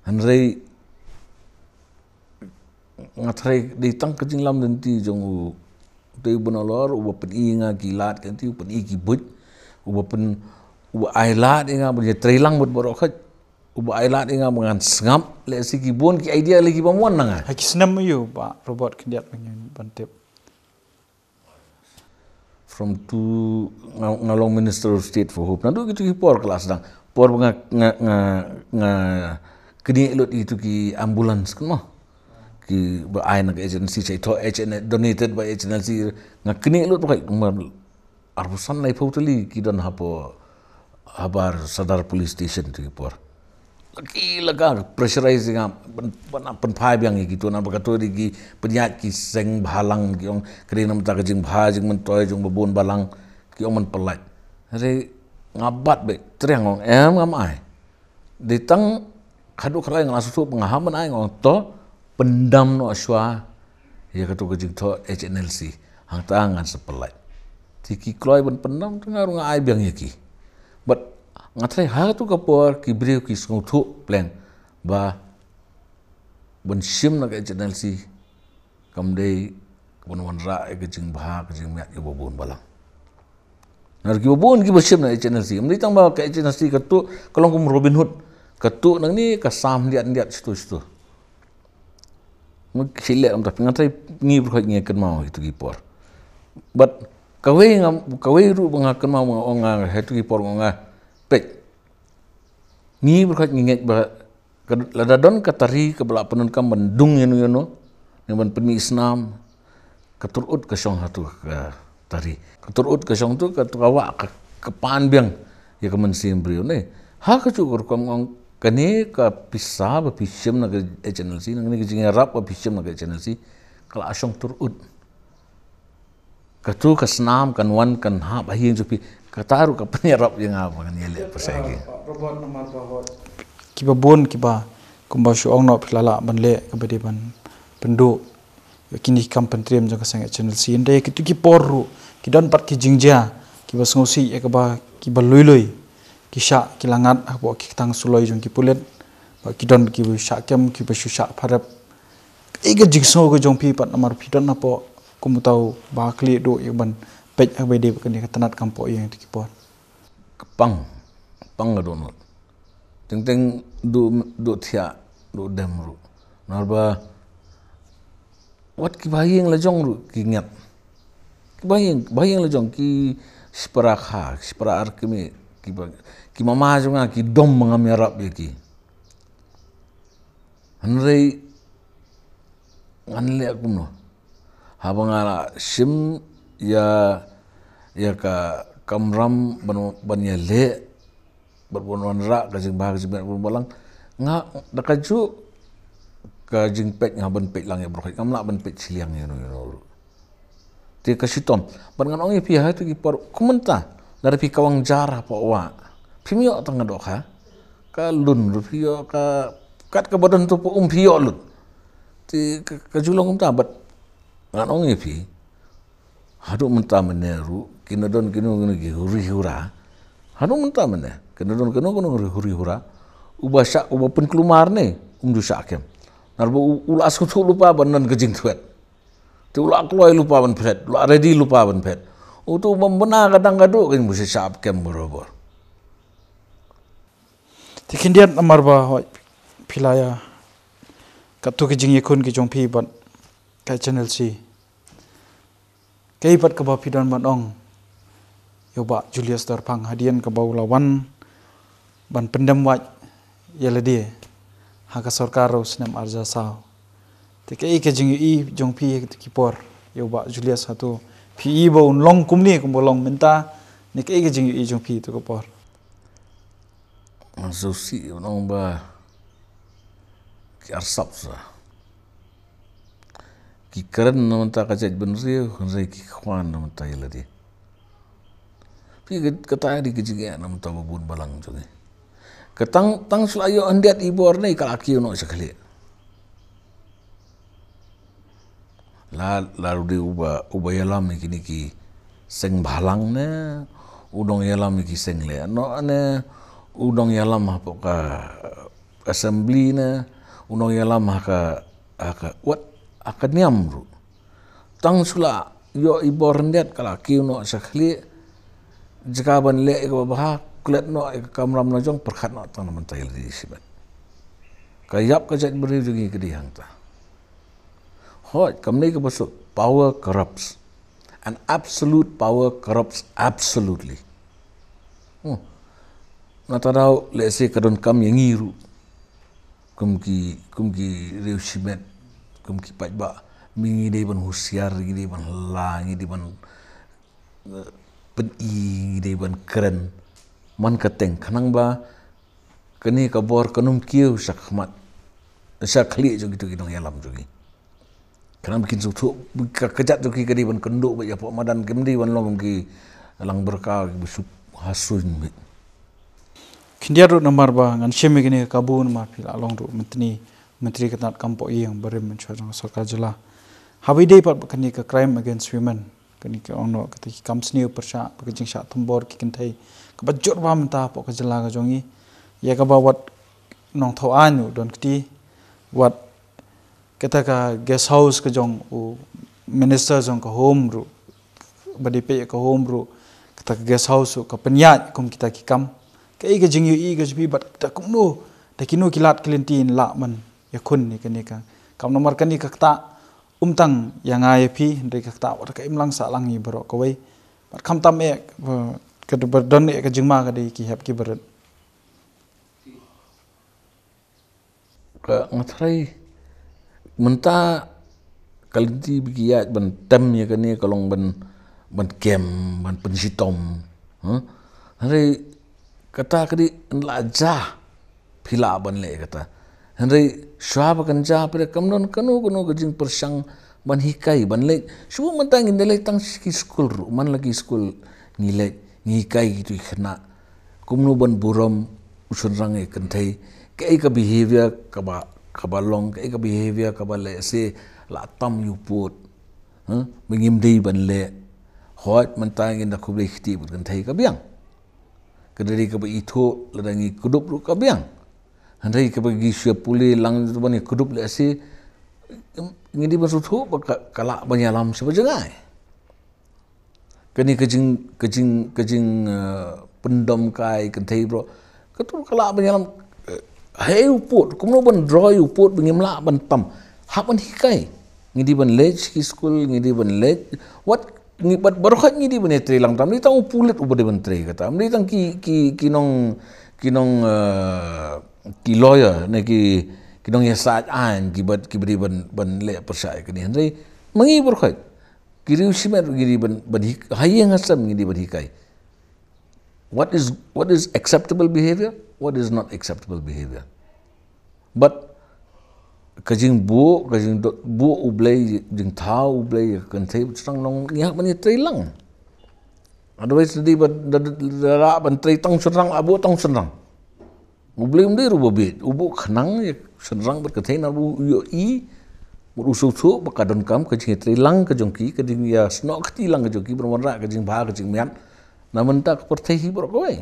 Hynrei nga tharai dei tang ka jinglam lynti jong u, dei u Bah Nalor uba pyni nga ki lad ka lynti, u pyni ki buit, uba pyn, uba ai lad ïa nga ban ïatrei lang bad baroh khoit. Uba ai lad ïa nga ba ngan sngap, lehse ki bun ki idea lei kiba mon na nga. Ha ki snem aïu Bah Robert khyndiat ba ngin ban tip? From tu nga, nga long Minister of State for Home. Naduh kito ki por ka la sdang. Por ba nga, nga, nga, nga knieh lut ïa kito ki ambulance kynmaw. Kiba ai na ka H N L C, shait thoh H N L, donated by H N L C. Nga knieh lut ba ka, arphew san laiphew tylli ki don hapoh habar Sadar Police Station tu ki por. Ki la ka pressurize ïa nga ban, ban pynphai biang ïa kito, namar ba kato dei ki pynïaid ki seng bhalang, ki ong ka dei namar ka jingbha jingmyntoi jong ba bun balang, ki ong ban pyllait. Hynrei nga bat beit, triang, ong em, ngam ai. Dei tang khatduh khatlai nga la sngewthuh ba nga hap ban ai, nga ong to pyndam noh shuwa ïa kato ka jingthoh H N L C, hangta ngan sa pyllait. Te ki kloi ban pyndam, te nga ruh nga ai biang ïa ki. Bad nga tharai ha kato ka por ki briew ki sngewthuh pleng ba ban shim na ka H N L C kam dei ka ban wanrah ïa ka jingbha ka jingmiat ïa ba bun balang. Namar kiba bun kiba shim na H N L C, kam dei tang ba ka H N L C kato ka long kum Robin Hood, kato nangne ka sam hyndiat hyndiat, shito shito. Ngi shu leh, namar nga tharai ngi baroh ngi kynmaw ïa kito ki por. Bad kawei nga, kawei ruh ba nga kynmaw, ba nga ong nga ha kito ki por, nga ong nga, peit, ngi baroh ngi ngeit ba ka, lada don ka tari kaba la pyndonkam ban dung ïano ïano, ne ban pynmih snam, Ka tur ut ka shong ha tu ka tari. Ka tur ut ka shong tu ka tu ka wah ka, ka pan biang ïa ka mynsiem briew ne. Ha ka juh ka rukom ong kane ka pisa ba phi shim na ka H N L C, na kane ka jingïarap ba phi shim na ka H N L C, ka la shong tur ut. Ka tu ka snam kan wan kan hap ha ïing jong phi. Kata ruh ka pynïarap ïa nga ba ngan ïaleh pyrshah ïa ki. Kiba bun kiba kumba shu ong noh phi la lah ban leh kaba dei ban pynduh ïa kine ki kam pyntriem jong ka seng H N L C. Hynrei kitu ki por ruh ki don pat ki jingjia kiba sngewsih ïa kaba kiba lui lui ki shah ki la ngat hapoh ki ktang suloi jong ki pulit. Ba ki don kiba shah kem kiba shu shah pharep. Kaei ka jingsngew ka jong phi pat namar phi don hapoh kum uta uba khlieh duh ïa ban peit ha kaba dei bad kane ka tnat kam poh ïing ha kitu ki por? Ka pang, pang ka dohnud. Teng teng duh, duh thiah, duh dem ruh. Namar ba wat kiba ha ïing la jong ruh ki ngat. Kiba ha ïing, ba ha ïing la jong ki shipara kha, shipara ar kmie, kiba, ki mama jong nga ki dom ba ngam ïarap ïa ki. Hynrei ngan leh kumno? Haba nga la shim ïa, ïa ka kamram ban, ban ïaleh bad ban wanrah ka jingbha ka jingmiat bun balang, nga da kajuh ka jingpeit nga ban peit lang ïa baroh, ngam lah ban peit shiliang ïano ïano ruh. Te ka shitom. Bad ngan ong ïa phi ha tu ki por kumta. Lada phi kawang jar hapoh wah, phim ïoh tang ka dohkha. Ka lun ruh phi ïoh, ka kat kaba don tu pa um phi ïoh lut. Te ka, ka ju long kumta bad ngan ong ïa phi. Haduh mynta mynne ruh kin don kino kino ki huri hura. Haduh mynta mynne kin don kino kino ki huri hura. Uba shah, uba pynkulmar ne um ju shah kem. Namar ba u, u la sngewthuh lypa ban don ka jingthwet. Te u la kloi lypa ban phet, u la ready lypa ban phet. Utu u bym bna ka dang ka duh kan buh shah kem barabor. Te khyndiat namar ba hoi phi la ïa katu ka jingïakhun ka jong phi bad ka H N L C. Kaei pat kaba phi don ban ong ïa u Bah Julius Dorphang hadien kaba u la wan ban pyndem wad ïa lade ha ka sorkar u snem arhajar saw. Te kaei ka jingïohi jong phi ha katu ki por ïa u Bah Julius, hato phi i ba un long kumne kumba long mynta, ne kaei ka jingïohi jong phi ha katu ka por? Nga sngewsih ban ong ba ki arsap sa. Ki kren na bynta ka jaitbynriew, hynrei ki khwan na bynta ïa lade. Phi, kata dei ka jingeh na bynta ba bun balang jong ngi. Ka tang, tang shu la ïoh hyndiat i bor ne ka la kiew noh sha khlieh. La, la ruh dei uba, uba ïalam ïa kine ki seng bhalang ne, u nongïalam ïa ki seng lehnoh ne, u nongïalam hapoh ka assembly ne, u nongïalam ha ka, ha ka, wat, ha ka niam ruh. Tang shu la ïoh i bor hyndiat ka la kiew noh sha khlieh, jaka ban leh ïa kaba bha, klet noh ïa ka kamram la jong, pyrkhat noh tang na bynta ïa lade shimet. Ka ïap ka jaitbynriew jong ngi ka dei hangta. Hooid, kam dei kaba suk, power corrupts. And absolute power corrupts absolutely. Hmm. Na ta daw lehse ka donkam ïa ngi ruh. Kum ki, kum ki riew shimet, kum ki paidbah. Ngi dei ban husiar, ngi dei ban la, ngi dei ban, eh, pyni, ngi dei ban kren. Man ka teng khnang ba kane ka bor kan ym kiew sha khmat, sha khlieh jong kitu ki nongïalam jong ngi. Khnang ba kin sngewthuh, ka, ka jait jong ki ka dei ban kynduh beit hapoh madan, kim dei ban long kum ki lang byrka kiba shu ha suiñ beit. Khyndiat ruh namar ba ngan shim ïa kane ka kabu namar phi la long ruh myntri, myntri ka tnat kam poh ïing barim mynshuwa jong ka sorkar jylla. Haba ïadei pat bad kane ka crime against women, kane ka ong noh kata ki kam sniew pyrshah bad ka jingshah thombor ki kynthei kaba jur bha mynta hapoh ka jylla ka jong ngi. Ïa kaba wat Nongthaw Aiñ u don kti, wat kata ka guest house ka jong u minister jong ka home ruh, ba dei peit ïa ka home ruh, kata ka guest house ruh ka pynïaid kum kita ki kam. Kaei ka jingïohi ka jong phi bad da kumno, da kino ki lad ki lynti yn lah ban ïakhun ïa kane ka kam namar kane ka ktah ym tang ïa nga ïa phi, hynrei ka ktah wat ka imlang sahlang ïa baroh kawei. Bad khamtam eh, eh, kaba don eh ka jingma ka dei ki hep ki barit. Ka nga tharai mynta ka lynti ba ki ïaid ban tem ïa kane ka long ban, ban kem, ban pynshitom. Hynrei kata ka dei, yn la jia phi lah ban leh kata. Hynrei shuwa ba kan jia phi, kam don kano kano ka jingpyrshang ban hikai, ban leit. Shu mynta ngin da leit tang sha ki skul ruh, man la ki skul ngi leit, ngi hikai kito ki khynnah kumno ban burom u shynrang ïa ka kynthei, kaei ka behavior kaba, kaba long, kaei ka behavior kaba lehse la tam ïa u pud. Huh? Ba ngim dei ban leh. Hooid, mynta ngin da khublei kti bad ka kynthei, ka biang. Ka dei kaba ithuh, lada ngi kdup ruh, ka biang. Hynrei kaba ngi shu pule lang ban ïa kdup lehse, ngi dei ban sngewthuh ba ka, ka lah ban ïalam sha ba jngai. Kane ka jing, ka jing, ka jing, eh, pyndom kai kynthei baroh, ka tu ka lah ban ïalam, eh, hei u pud, kumno ban draw ïa u pud ba ngim lah ban tam. Hap ban hikai. Ngi dei ban leit sha ki skul, ngi dei ban leit. Wat ngi, bad baroh ngi dei ban ïatrei lang tam. Ym dei tang u pulit uba dei ban trei kata. Ym dei tang ki, ki, ki nong, ki nong, eh, ki lawyer ne ki, ki nongïasaid aiñ kiba, kiba dei ban, ban leh pyrshah ïa kane. Hynrei ma ngi baroh, ki riew shimet ruh ngi dei ban, ban hik-, ha ïing ha sem ngi dei ban hikai. What is, what is acceptable behavior? What is not acceptable behavior? But ka jingbuh, ka jingbuh U Blei, jingthaw U Blei ïa ka kynthei bad shynrang, ngi hap ban ïatrei lang. Otherwise, da dei ban, da, da, da lah ban trei tang shynrang, la buh tang shynrang. U Blei um dei ruh ba bieit, u buh khnang ïa shynrang bad kynthei namar u ïohi bad u sngewthuh ba ka donkam ka jingïatrei lang ka jong ki, ka jingïasnoh kti lang ka jong ki ban wanrah ka jingbha ka jingmiat. Na mynta ka pyrthei hi baroh kawei.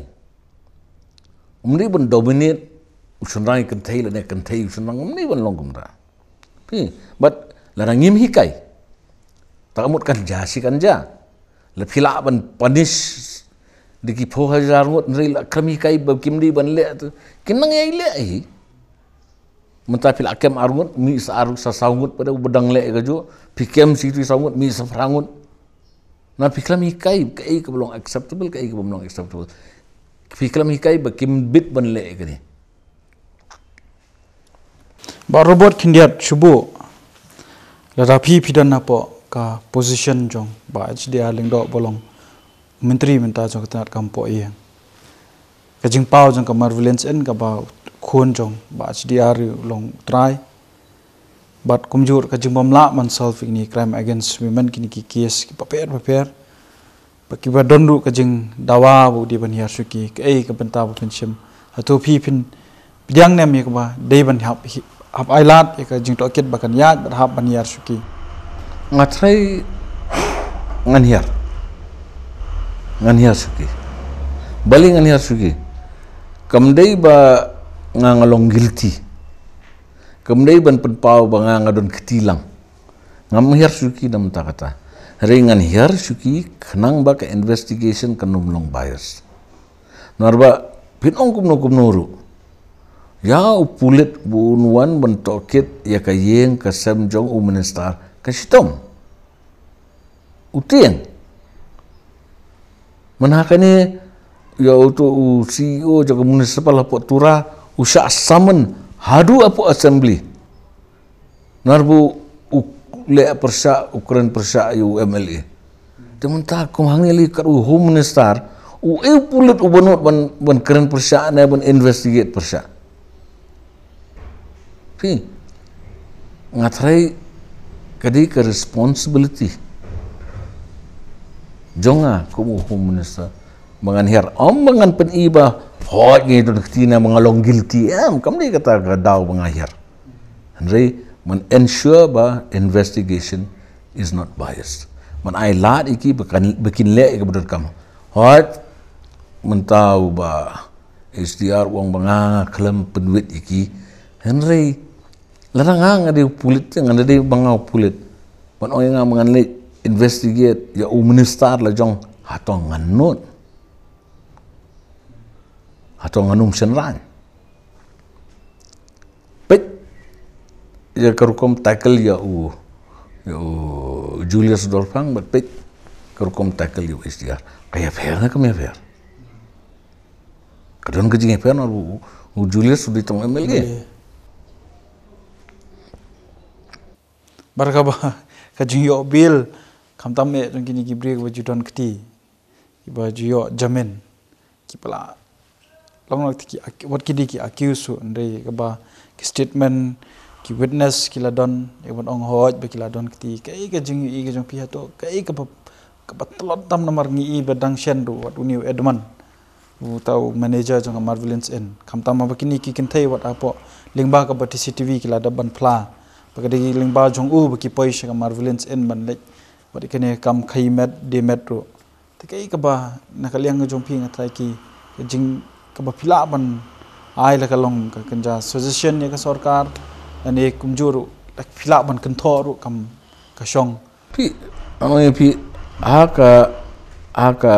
Um dei ban dominate u shynrang ïa kynthei lane kynthei u shynrang, um dei ban long kumta. Phi, bad lada ngim hikai, ta ka mut kan jia shi kan jia. La phi lah ban punish da ki phew hajar ngut, hynrei la khlem hikai ba kim dei ban leh te, kin nang ïai leh hi. Mynta phi la kem ar ngut, mih sa ar, sa saw ngut pat, uba dang leh kajuh, phi kem shi tu saw ngut, mih sa phra ngut. Na phi khlem hikai kaei kaba long acceptable, kaei kaba ym long acceptable. Phi khlem hikai ba kim bit ban leh kane. Bah Robert Khyndiat, shu buh, lada phi phi don hapoh ka position jong Bah H D R Lyngdoh ba long Myntri mynta jong ka tnat kam poh ïing, ka jingpaw jong ka Marvellance N kaba khun jong Bah H D R u long u trai, bad kumjuh ka jingbym lah ban solve ïa kine crime against women, kine ki case kiba pher ba pher, ba kiba don ruh ka jingdawa ba u dei ban hiar shuki, kaei ka bynta ba phin shim? Hato phi phin pdiang ne em ïa kaba dei ban hap, hap ailad ïa ka jingtohkit ba kan ïaid bad hap ban hiar shuki? Nga trai, ngan hiar. Ngan hiar shuki. Balei ngan hiar shuki? Kam dei ba nga, nga long guilty. Kam dei ban pynpaw ba nga, nga don kti lang. Ngam hiar shuki namar kata. Hynrei ngan hiar shuki khnang ba ka investigation kan ym long bias. Namar ba phin ong kumno kumno ruh, ïa u pulit ba un wan ban tohkit ïa ka ïing ka sem jong u minister ka shitom. U tieng. Mynha kane, ïa uto u C E O jong ka municipal hapoh Tura, u shah summon haduh hapoh assembly. Namar ba u leh pyrshah, u kren pyrshah ïa u M L A. Te mynta kum hangne lei kat u Home Minister, u ei u pulit uba nud ban, ban kren pyrshah ne ban investigate pyrshah? Phi, nga trai ka dei ka responsibility jong nga kum u Home Minister ba ngan hiar. Ym ba ngan pyni ba, hooid, ngi don kti na ba nga long guilty. Em, kam dei kata ka daw ba nga hiar. Hynrei ban ensure ba investigation is not biased. Ban ailad ïa ki ba kan, ba kin leh ïa kaba donkam. Hooid, mynta u Bah H D R u ong ba nga, nga khlem pynwit ïa ki. Hynrei lada nga, nga dei u pulit, nga dei ba nga u pulit, ban ong ïa nga ba ngan leit investigate ïa u minister la jong, hato ngan nud? Hato ngan ym shynrang? Peit ïa ka rukom tackle ïa u, ïa u Julius Dolphang, bad peit ka rukom tackle ïa u H D R. Ka ïapher ne kam ïapher? Ka don ka jingïapher namar u, u Julius u dei tang M L A. Bad kaba, ka jingïoh bail, khamtam eh jong kine ki briew ba ju don kti, ba ju ïoh jamin, ki pala long na ki, wat ki dei ki accused, hynrei kaba ki statement, ki witness ki la don, eh, wat ong hooid ba ki la don kti. Kaei ka jingïohi ka jong phi hato, kaei kaba, kaba tlot tam? Namar ngi i ba dang shen ruh wat une u Edmund, uta u manager jong ka Marvelins Inn. Khamtam ba kine ki kynthei wat hapoh lyngba kaba T C T V ki la dep ban phla ba ka dei lyngba jong u ba ki poi sha ka Marvelins Inn ban leit wat ïa kane ka kam khaïi met die met ruh. Te kaei kaba na ka liang ka jong phi, nga trai ki, ka jing kaba phi lah ban ai la ka long ka kynja suggestion ïa ka sorkar, lane kumjuh ruh, la phi lah ban kynthoh ruh kam ka shong? Phi, ano ïa phi, ha ka, ha ka,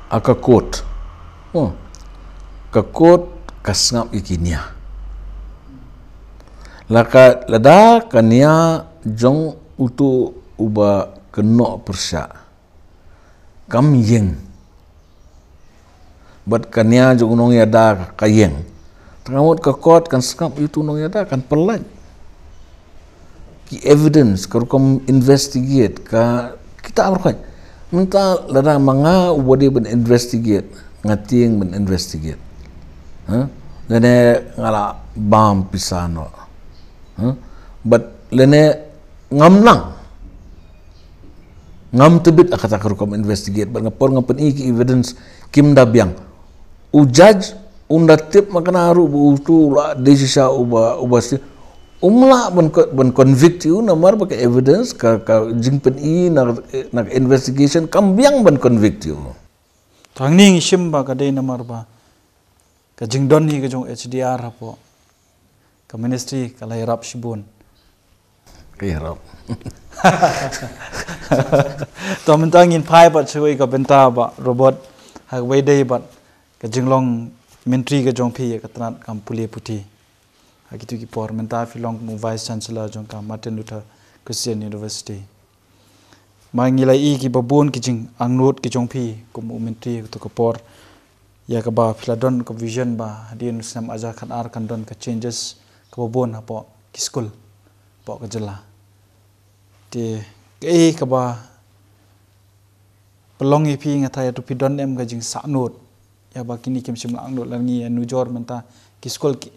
ha ka court. Oh. Ka court ka sngap ïa ki nia. La ka, lada ka nia jong utu uba kynnoh pyrshah kam ïeng, bad ka nia jong u nongïada ka ïeng, tang ka mut ka court kan sngap ïa utu u nongïada, kan pynlait ki evidence, ka rukom investigate, ka kita ruh kan. Mynta lada ma nga uba dei ban investigate, nga tieng ban investigate, ha, lane nga la bam pisa noh, ha, bad lane ngam nang, ngam tbit ha kata ka rukom investigate, bad nga por nga pyni ki evidence kim da biang. U judge un da tip ma kane ruh ba utu u la dei shisha uba, uba si, um lah ban co-, ban convict ïa u, namar ba ka evidence, ka, ka jingpyni na, na ka investigation kam biang ban convict ïa u. Tang ni ngi shim ba ka dei namar ba ka jingdon hi ka jong H D R hapoh ka ministry ka la ïarap shibun. Ka ïarap. To mynta ngin phai pat sha kawei ka bynta, Bah Robert, ha kawei dei pat ka jinglong myntri ka jong phi ïa ka tnat kam pule puthi. Ha kitu ki por mynta phi long kum u Vice Chancellor jong ka Martin Luther Christian University. Ma ngi la i kiba bun ki jingangnud ki jong phi kum u myntri ha katu ka por, ïa kaba phi la don ka vision ba hadien u snem hajar khatar kan don ka changes kaba bun hapoh ki skul hapoh ka jylla. Te kaei kaba pynlong ïa phi, nga trai hato phi don em ka jingsahnud ïa ba kine kim shym la angnud? Lada ngi ïa nujor mynta ki skul ki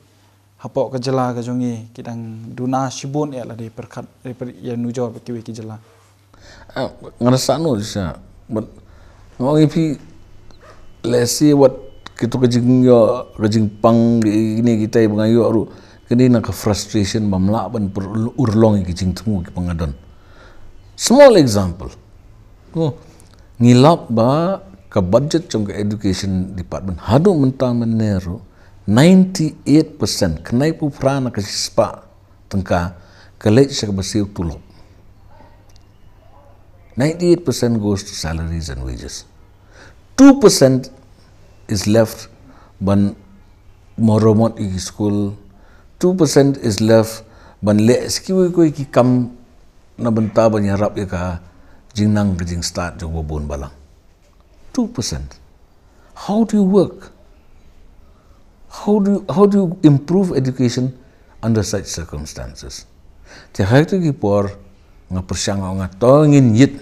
hapoh ka jylla ka jong ngi ki dang duna shibun eh, lada pyrkhat, eh, pyrkhat ïa nujor bad kiwei ki jylla. Ah, nga da sahnud shisha, but nga ong ïa phi, lehse wat kito ka jingïoh, ka jingpang kine kitai ba nga ïoh ruh, ka dei na ka frustration bym lah ban pur-, urlong ïa ki jingthmu kiba nga don. Small example. Oh, ngi lap ba ka budget jong ka education department haduh mynta mynne ruh, ninety-eight percent, khyndai phew phra na ka shispah tyngka, ka leit sha kaba siew tulop. Ninety-eight percent goes to salaries and wages. Two percent is left ban maramot ïa ki skul. Two percent is left ban leh sa kiwei kiwei ki kam na bynta ban ïarap ïa ka jingnang ka jingstad jong ba bun balang. Two percent. How do you work? How do you, how do you improve education under such circumstances? Te ha kito ki por nga pyrshang, nga ong to ngin ïit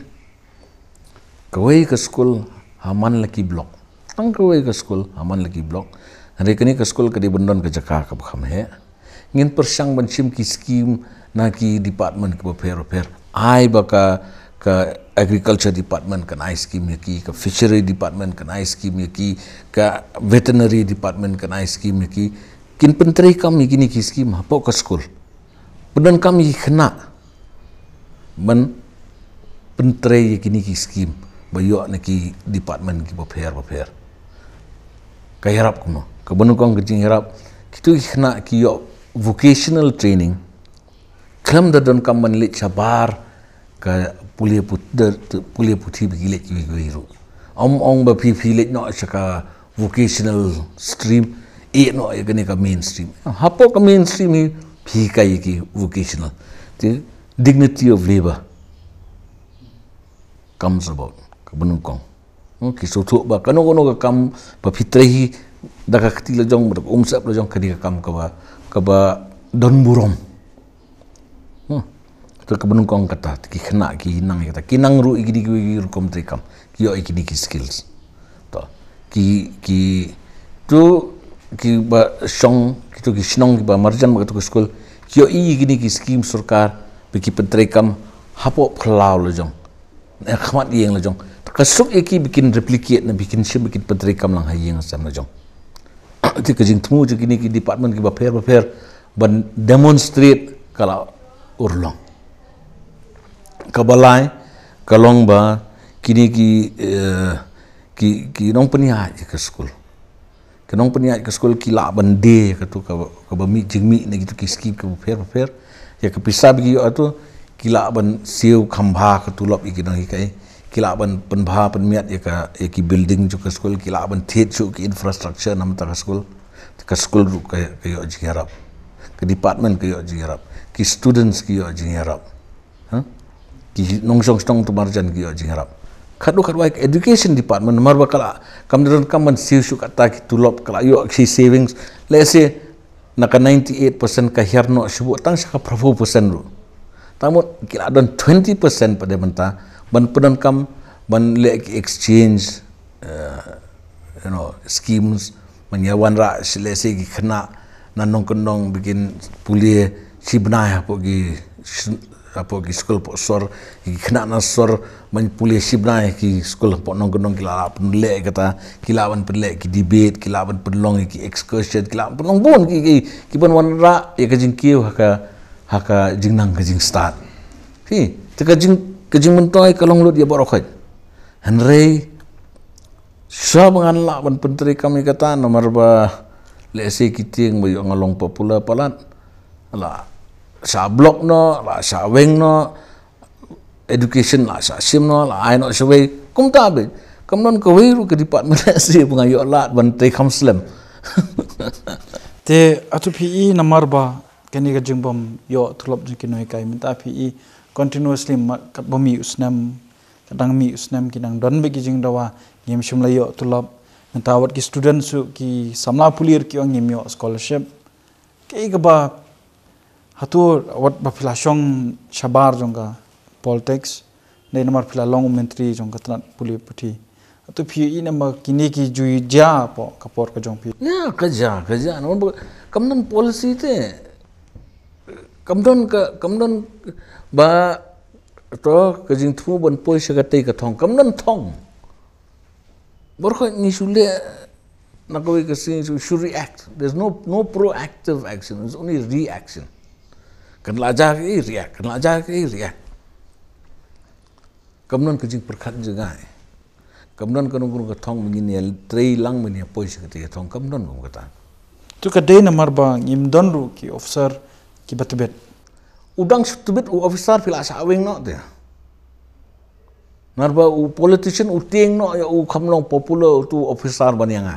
kawei ka skul ha man la ki block. Tang kawei ka skul ha man la ki block. Hynrei kane ka skul ka dei ban don ka jaka kaba kham heh. Ngin pyrshang ban shim ki scheme na ki department kiba pher bapher. Ai ba ka, ka agriculture department kan ai scheme ïa ki, ka fishery department kan ai scheme ïa ki, ka veterinary department kan ai scheme ïa ki. Kin pyntreikam ïa kine ki scheme hapoh ka skul. Pyndonkam ïa ki khynnah ban pyntrei ïa kine ki scheme ba ïoh na ki department kiba pher bapher. Ka ïarap kumno? Kaba nyngkong ka jingïarap, kito ki khynnah ki ïoh vocational training, khlem da donkam ban leit shabar ka pule put-, da, da, pule puthi ba ki leit kiwei kiwei ruh. Ym ong ba phi, phi leit noh sha ka vocational stream, ïeh noh ïa kane ka mainstream. Hapoh ka mainstream hi phi hikai ïa ki vocational. Te dignity of labor comes about. Kaba nyngkong. Hmm, ki sngewthuh ba kano kano ka kam ba phi trei hi da ka kti la jong, da ka umsyep la jong, ka dei ka kam kaba, kaba don burom. Hmm. To kaba nyngkong kata, ki khynnah ki nang ïa kata, ki nang ruh ïa kine ki rukom treikam, ki ïoh ïa kine ki skills. To ki, ki, to kiba shong, kito ki shnong kiba marjan bad kato ka skul, ki ïoh ïa kine ki skim sorkar ba ki pyntreikam hapoh phyllaw la jong, eh, khmat ïing la jong. Ka suk ïa ki ba kin replicate, na ba kin shim, ba kin pyntreikam lang ha ïing ha sem la jong. Te ka jingthmu jong kine ki department kiba pher bapher ban demonstrate ka la urlong. Kaba lai ka long ba kine ki, eh, ki, ki nongpynïaid ïa ka skul, ki nongpynïaid ka skul ki lah ban die ïa kato kaba, kaba mih, jingmih na kito ki skim kiba pher bapher. Ïa ka pisa ba ki ïoh ato, ki lah ban siew kham bha ka tulop ïa ki nonghikai, ki lah ban pynbha pynmiat ïa ka, ïa ki building jong ka skul, ki lah ban thied shuh ki infrastructure na bynta ka skul. Ka skul ruh ka, ka ïoh jingïarap, ka department ka ïoh jingïarap, ki students ki ïoh jingïarap. Ha? Ki nongshong shnong tu marjan ki ïoh jingïarap. Katto katwai ka education department, namar ba ka la, kam don kam ban siew shuh kata ki tulop, ka la ïoh ki savings. Let's say na ka ninety-eight percent ka hiar noh shuh, tang sha ka phraphew percent ruh. Tang mut ki la don twenty percent pat de mynta ban pyndonkam, ban leh ki exchange, eh, you know, schemes, ban ïa wanrah, let's say, ki khynnah na nongkyndong ba kin pule shi bnai hapoh ki, hapoh ki skul hapoh sor, ki khynnah na sor ban pule shi bnai ki skul hapoh nongkyndong, ki lah ban pynleh kata, ki lah ban pynleh ki debate, ki lah ban pynlong ki excursion, ki lah ban pynlong bun ki, ki, ki ban wanrah ïa ka jingkiew ha ka, ha ka jingnang ka jingstad. Phi, te ka jing, ka jingmyntoi ka long lut ïa baroh khoit. Hynrei shuwa ba ngan lah ban pyntreikam ïa kata, namar ba lehse ki tieng ba ïoh nga long popular palat, la shah block noh, la shah weng noh, education la shah shim noh, la ai noh shawei. Kumta beit, kam don kawei ruh ka department lehse ba nga ïoh lad ban treikam slem. Te ato phi i namar ba kane ka jingbym ïoh tulop jong ki nonghikai mynta phi i continuously ma-, katba mih u snem, ka dang mih u snem, ki dang don beit ki jingdawa, ngim shym la ïoh tulop. Mynta wat ki student shuh, ki samla pule ruh ki ong ngim ïoh scholarship. Kaei kaba, hato wat ba phi la shong shabar jong ka politics, ne namar phi la long u myntri jong ka tnat pule puthi? Hato phi i namar kine ki ju jia hapoh ka por ka jong phi? Ïa, ka jia, ka jia. Namar ba kam don policy te. Kam don ka, kam don ba, to, ka jingthmu ban poi sha katei ka thong. Kam don thong. Baroh khoit ngi shu leh, na kawei ka sngi shu, shu react. There's no, no proactive action. It's only reaction. Kan la jia kaei, react. Kan la jia kaei, react. Kam don ka jingpyrkhat jngai. Kam don kano kano ka thong ba ngin ïa trei lang, ba ngin ïa poi sha katei ka thong. Kam don kum kata. To ka dei namar ba ngim don ruh ki officer kiba tbit. U dang shu tbit u officer phi la shah weng noh te. Namar ba u politician u tieng noh ïa u kham long popular, utu u officer ban ïa nga.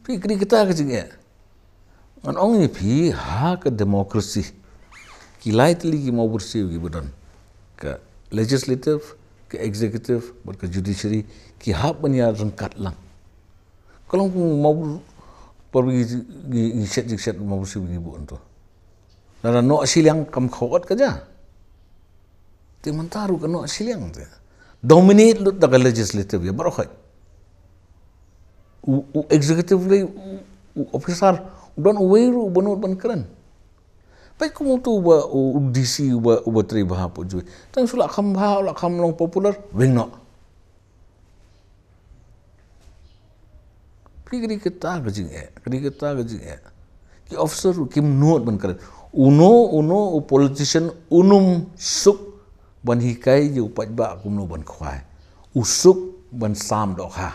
Phi, kane kata ka jingeh. Ngan ong ïa phi, ha ka democracy, ki lai tylli ki mawbyrsiew kiba don. Ka legislative, ka executive bad ka judiciary, ki hap ban ïa ryngkat lang. Ka long kum mawbyr-, por ngi, ngi, ngi shet jingshet mawbyrsiew ngi buh hangto. Lada noh shiliang kam khot ka jia. Te mynta ruh ka noh shiliang te. Dominate lut da ka legislative ïa baroh khoit. U, u executive lei, u, u officer, u don uwei ruh uba nud ban kren. Peit kum utu uba, u, u D C uba, uba trei bha hapoh Jowai. Tang shu la kham bha, la kham long popular, weng noh. Phi, kane kata ka jingeh, kane kata ka jingeh. Ki officer ruh kim nud ban kren. Uno, uno u politician um suk ban hikai ïa u paidbah kumno ban khwai. U suk ban sam dohkha.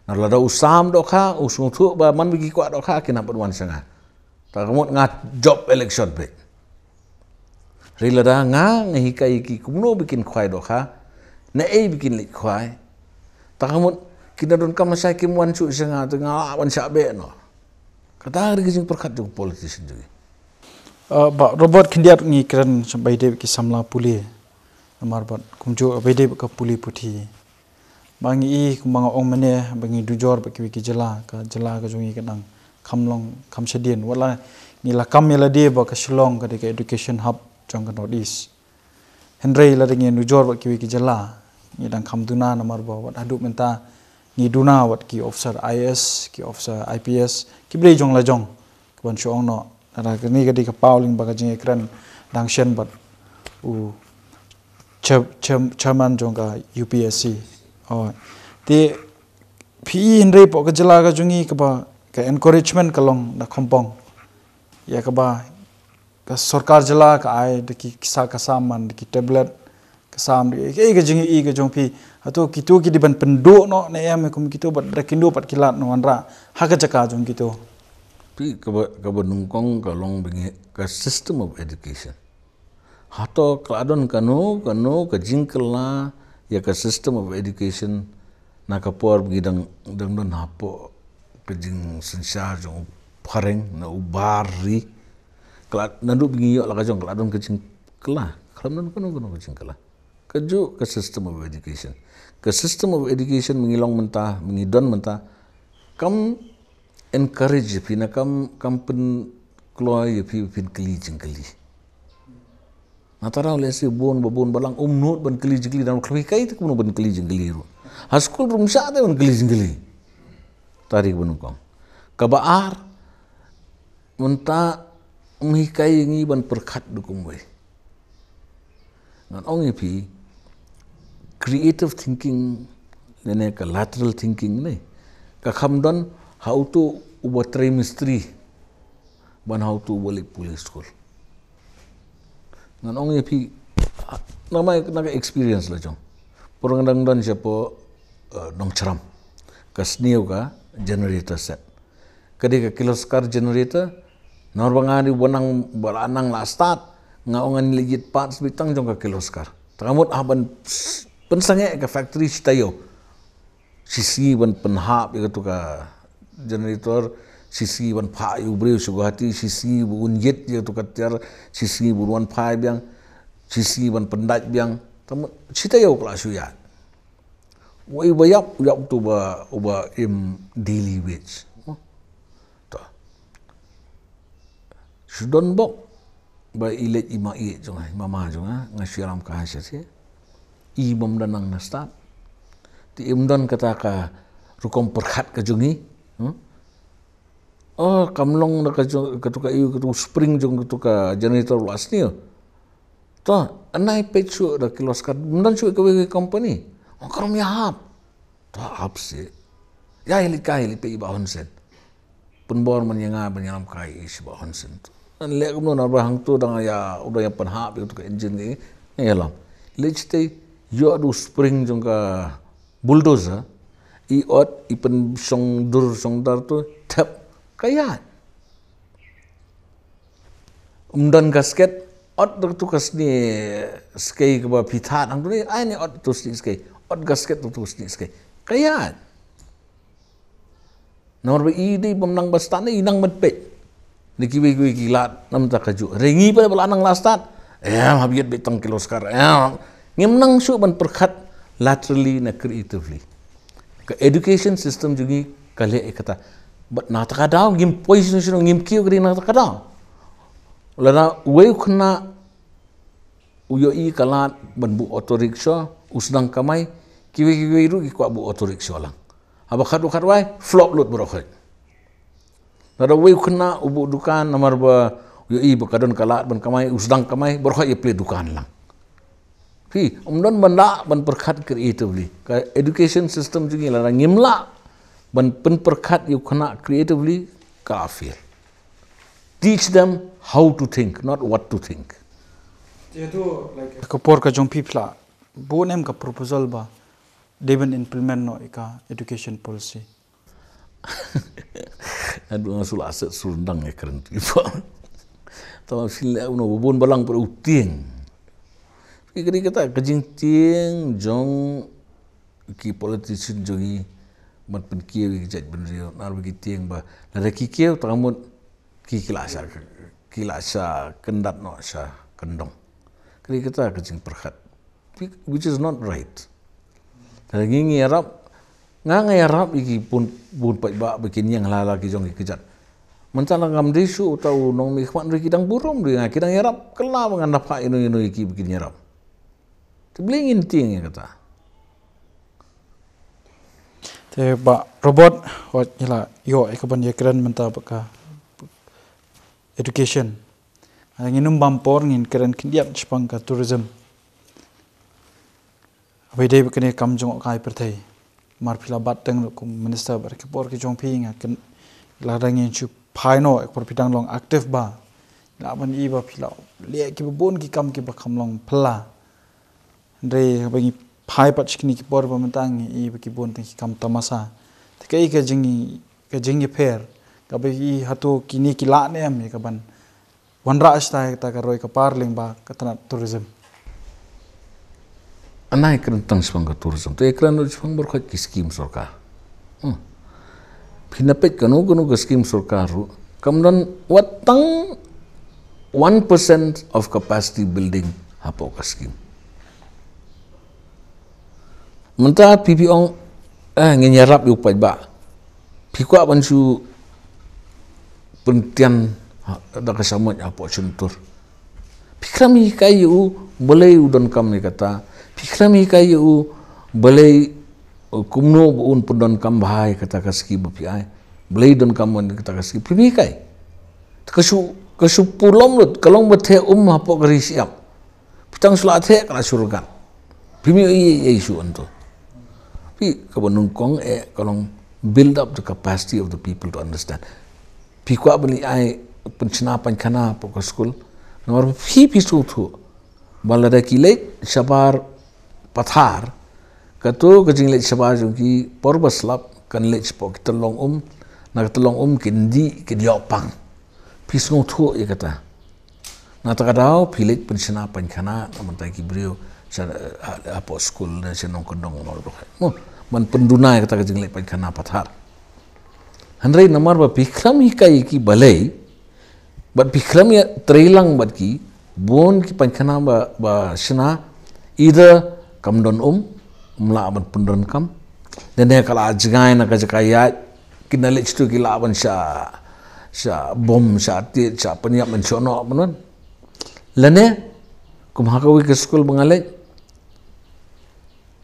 Namar lada u sam dohkha, u sngewthuh ba man ba ki kwah dohkha, kin hap ban wan sha nga. Ta ka mut nga jop election beit. Hynrei lada nga, nga hikai ki kumno ba kin khwai dohkha, naei ba kin leit khwai. Ta ka mut kin da donkam lashai kim wan shuh sha nga, te nga lah ban shah beh noh. Kata ka dei ka jingpyrkhat jong u politician jong ngi. Uh, Bah Robert, khyndiat ngi kren sha ba ïadei bad ki samla pule. Namar bad kumjuh ba ïadei bad ka pule puthi. Ba ngi i kumba nga ong mynne ba ngi dujor bad kiwei ki jylla, ka jylla ka jong ngi ka dang kham long kham shadien. Wat la Ngi la kam ïa lade ba ka Shillong ka dei ka education hub jong ka North East. Hynrei lada ngi nujor bad kiwei ki jylla, ngi dang kham duna namar ba wat haduh mynta ngi duna wat ki officer I A S, ki officer I P S, ki briew jong la jong, ki ban shu ong noh. Lada kane ka dei ka paw lyngba ka jingïakren dang shen bad u chair-, chair-, chairman jong ka U P S C. Oh. Te phi i hynrei hapoh ka jylla ka jong ngi kaba ka encouragement ka long da khongpong ïa kaba ka sorkar jylla ka ai da ki kisa ka sam man da ki tablet ka sam da ki, eh, ka jing i ka jong phi. Hato kito ki dei ban pynduh noh ne em kum kito bad da kindo pat ki lad noh wanrah ha ka jaka jong kito. Phi kaba, kaba nyngkong ka long ba ngi ka system of education. Hato ka la don kano, kano ka jingkylla ïa ka system of education na ka por ba ngi dang, dang don hapoh ka jingsynshar jong u phareng na u bar ri. Ka la, naduh ba ngi ïoh la ka jong ka la don ka jingkylla. Ka la don kano, kano ka jingkylla. Kajuh ka system of education. Ka system of education ba ngi long mynta, ba ngi don mynta, kam encourage ïa phi, na kam, kam pynkloi ïa phi, phin kylli jingkylli. Nangta ruh lehse bun ba bun balang um nud ban kylli jingkylli, dang khlem hikai te kumno ban kylli jingkylli ruh. Ha skul ruh ym shah te ban kylli jingkylli. Te kata ka ba nyngkong. Kaba ar, mynta ym hikai ïa ngi ban pyrkhat da kumwei. Ngan ong ïa phi, creative thinking, lane ka lateral thinking ne, ka kham don ha uto uba trei mistri ban ha uto uba leit pule skul. Ngan ong ïa phi, na my, na ka experience la jong. Por nga dang don shapoh, eh, Nongchram, ka sniew ka generator set. Ka dei ka Kirloskar generator. Namar ba nga dei uba nang, ba la nang la start, nga ong ngan leit jied parts beit tang jong ka Kirloskar. Te ka mut hap ban pynsangeh ka factory shi taïew. Shi sngi ban pynhap ïa kato ka generator, shi sngi ban phah ïa u briew sha Guwahati, shi sngi ban jied ïa kato ka tiar, shi sngi ban wan phai biang, shi sngi ban pyndait biang. Te ka mut shi taïew ka la shu ïaid. Wei uba ïap, u ïap uto uba, uba im daily wage. To. Shu don bok ba i leit i ma i jong nga, i mama jong nga, nga shu ïalam ka ha sha sha. I bym don nang na start. Te im don kata ka rukom pyrkhat ka jong i. Hmm? Oh, kam long da ka jong, kato ka, kato spring jong kato ka generator la sniew. To, nai peit shuh da Kirloskar, ym don shuh kawei ka company. Oh, ka ruh ym ïahap. To, ap seh. Ïa, ïa leit kai, ïa leit peit i Bah Hun Sen. Pynbor man ïa nga ban ïalam kai ïa i sha Bah Hun Sen. Ngan leh kumno namar ba hangto dang ïa, u dang ïa pynhap ïa kato ka engine, nga ïalam. Leit shatei, ïoh da u spring jong ka bulldozer, i ot, i pynshong dur shong dar to, thep, ka ïaid. Ym don gasket, ot da kato ka snieh skei kaba phi thad hangto ne, ai ne ot to snieh skei, ot gasket da kato ka snieh skei. Ka ïaid. Namar ba i dei bym nang ba start ne, i nang ban peit. Ne kiwei kiwei ki lad, namar ta kajuh. Hynrei ngi pat ba la nang la start. Em, hap jied beit tang Kirloskar. Em, ngim nang shuh ban pyrkhat laterally ne creatively. Ka education system jong ngi ka leh ïa kata. Bad na kata ka daw, ngim poi shano shano, ngim kiew ka dei na kata ka daw. Lada uwei u khynnah u ïohi ka lad ban buh auto rickshaw, u sdang kamai, kiwei kiwei ruh ki kwah buh auto rickshaw lang. Haba khatduh khatwai, flop lut baroh khoit. Lada uwei u khynnah u buh dukan namar ba u ïohi ba ka don ka lad ban kamai, u sdang kamai, baroh khoit ïa plie dukan lang. Phi, ym don ban lah ban pyrkhat creatively. Ka education system jong ngi lada ngim lah ban pynpyrkhat ïa u khynnah creatively, ka la fail. Teach them how to think, not what to think. Jehetu, like, ka por ka jong phi phi la buh ne em ka proposal ba dei ban implement noh ïa ka education policy? Haduh nga shu la set shu ryndang ïa kren tu ipor. Tang shu leh kumno ba bun balang pat u tieng. Ka dei kata ka jingtieng jong ki politician jong ngi ban pynkiew ïa ki jaitbynriew, namar ba ki tieng ba lada ki kiew, tang mut ki, ki la sha, ki la sha kyndat noh sha kyndong. Ka dei kata ka jingpyrkhat, which is not right. Lada ngi, ngi ïarap, nga, nga ïarap ïa ki bun, bun paidbah ba kin ïeng ha la ki jong ki kjat. Mynta la ngam dei shuh uta u nongmihkhmat, hynrei ki dang burom ruh ïa nga, ki dang ïarap kylla ba ngan da phah ïano ïano ïa ki ba kin ïarap. Te balei ngin tieng ïa kata? Te Bah Robert, wat ngi la ïoh ïa ka ban ïakren mynta bad ka education. Ngi nym bam por, ngin kren khyndiat shaphang ka tourism. Haba ïadei bad kane ka kam jngohkai pyrthei, namar phi la bat teng ruh kum minister bad ki por ki jong phi, nga kynmaw lada ngin shu phai noh, ïa ka por phi dang long active bha, lah ban i ba phi la leh kiba bun ki kam kiba kham long phylla. Hynrei haba ngi phai pat sha kine ki por ba mynta, ngi i ba ki bun teng ki kam tamasa. Te kaei ka jing, ka jingïapher kaba i, hato kine ki lah ne em ïa ka ban wanrah shatai kata ka roi ka par lyngba ka tnat tourism? Nga ïakren tang shaphang ka tourism, te ïakren ruh shaphang baroh ki skim sorkar. Hmm. Phi na peit kano kano ka skim sorkar ruh, kam don wat tang one percent of capacity building hapoh ka skim. Mynta phi phi ong, eh, ngin ïarap ïa u paidbah. Phi kwah ban shu pyntian, ha, da ka shamoit hapoh shyntur. Phi khlem hikai ïa u balei u donkam ïa kata. Phi khlem hikai ïa u balei, uh, kumno ba un pyndonkam bha ïa kata ka skim ba phi ai. Balei donkam ïa kata ka skim. Phi hikai. Te ka shu, ka shu pulom lut, ka long ba theh um hapoh ka ri shyiap. Phi tang shu la theh ka la shu rngat. Phim ïohi ei ei shuh hangto. Phi, kaba nyngkong eh ka long build up the capacity of the people to understand. Phi kwah ban leit ai pynshna painkhana hapoh ka skul. Namar phi phi sngewthuh ba lada ki leit shabar pathar, kato ka jingleit shabar jong ki por ba slap kan leit shapoh ki tyllong um, na ka tyllong um kin dih kin ïoh pang. Phi sngewthuh ïa kata. Na kata ka daw phi leit pynshna painkhana na mynta ki briew sha, eh, hapoh skul ne sha nongkyndong nongduk. Mo, ban pynduna ïa kata ka jingleit painkhana pathar. Hynrei namar ba phi khlem hikai ïa ki balei, bad phi khlem ïa treilang bad ki, bun ki painkhana ba, ba shna, either kam don um, ym lah ban pyndonkam, lane ka la jngai na ka jaka ïaid, ki na leit shatu ki lah ban shah, shah bom, shah tied, shah pynïap ban shoh noh ban wan. Lane, kum ha kawei ka skul ba nga leit,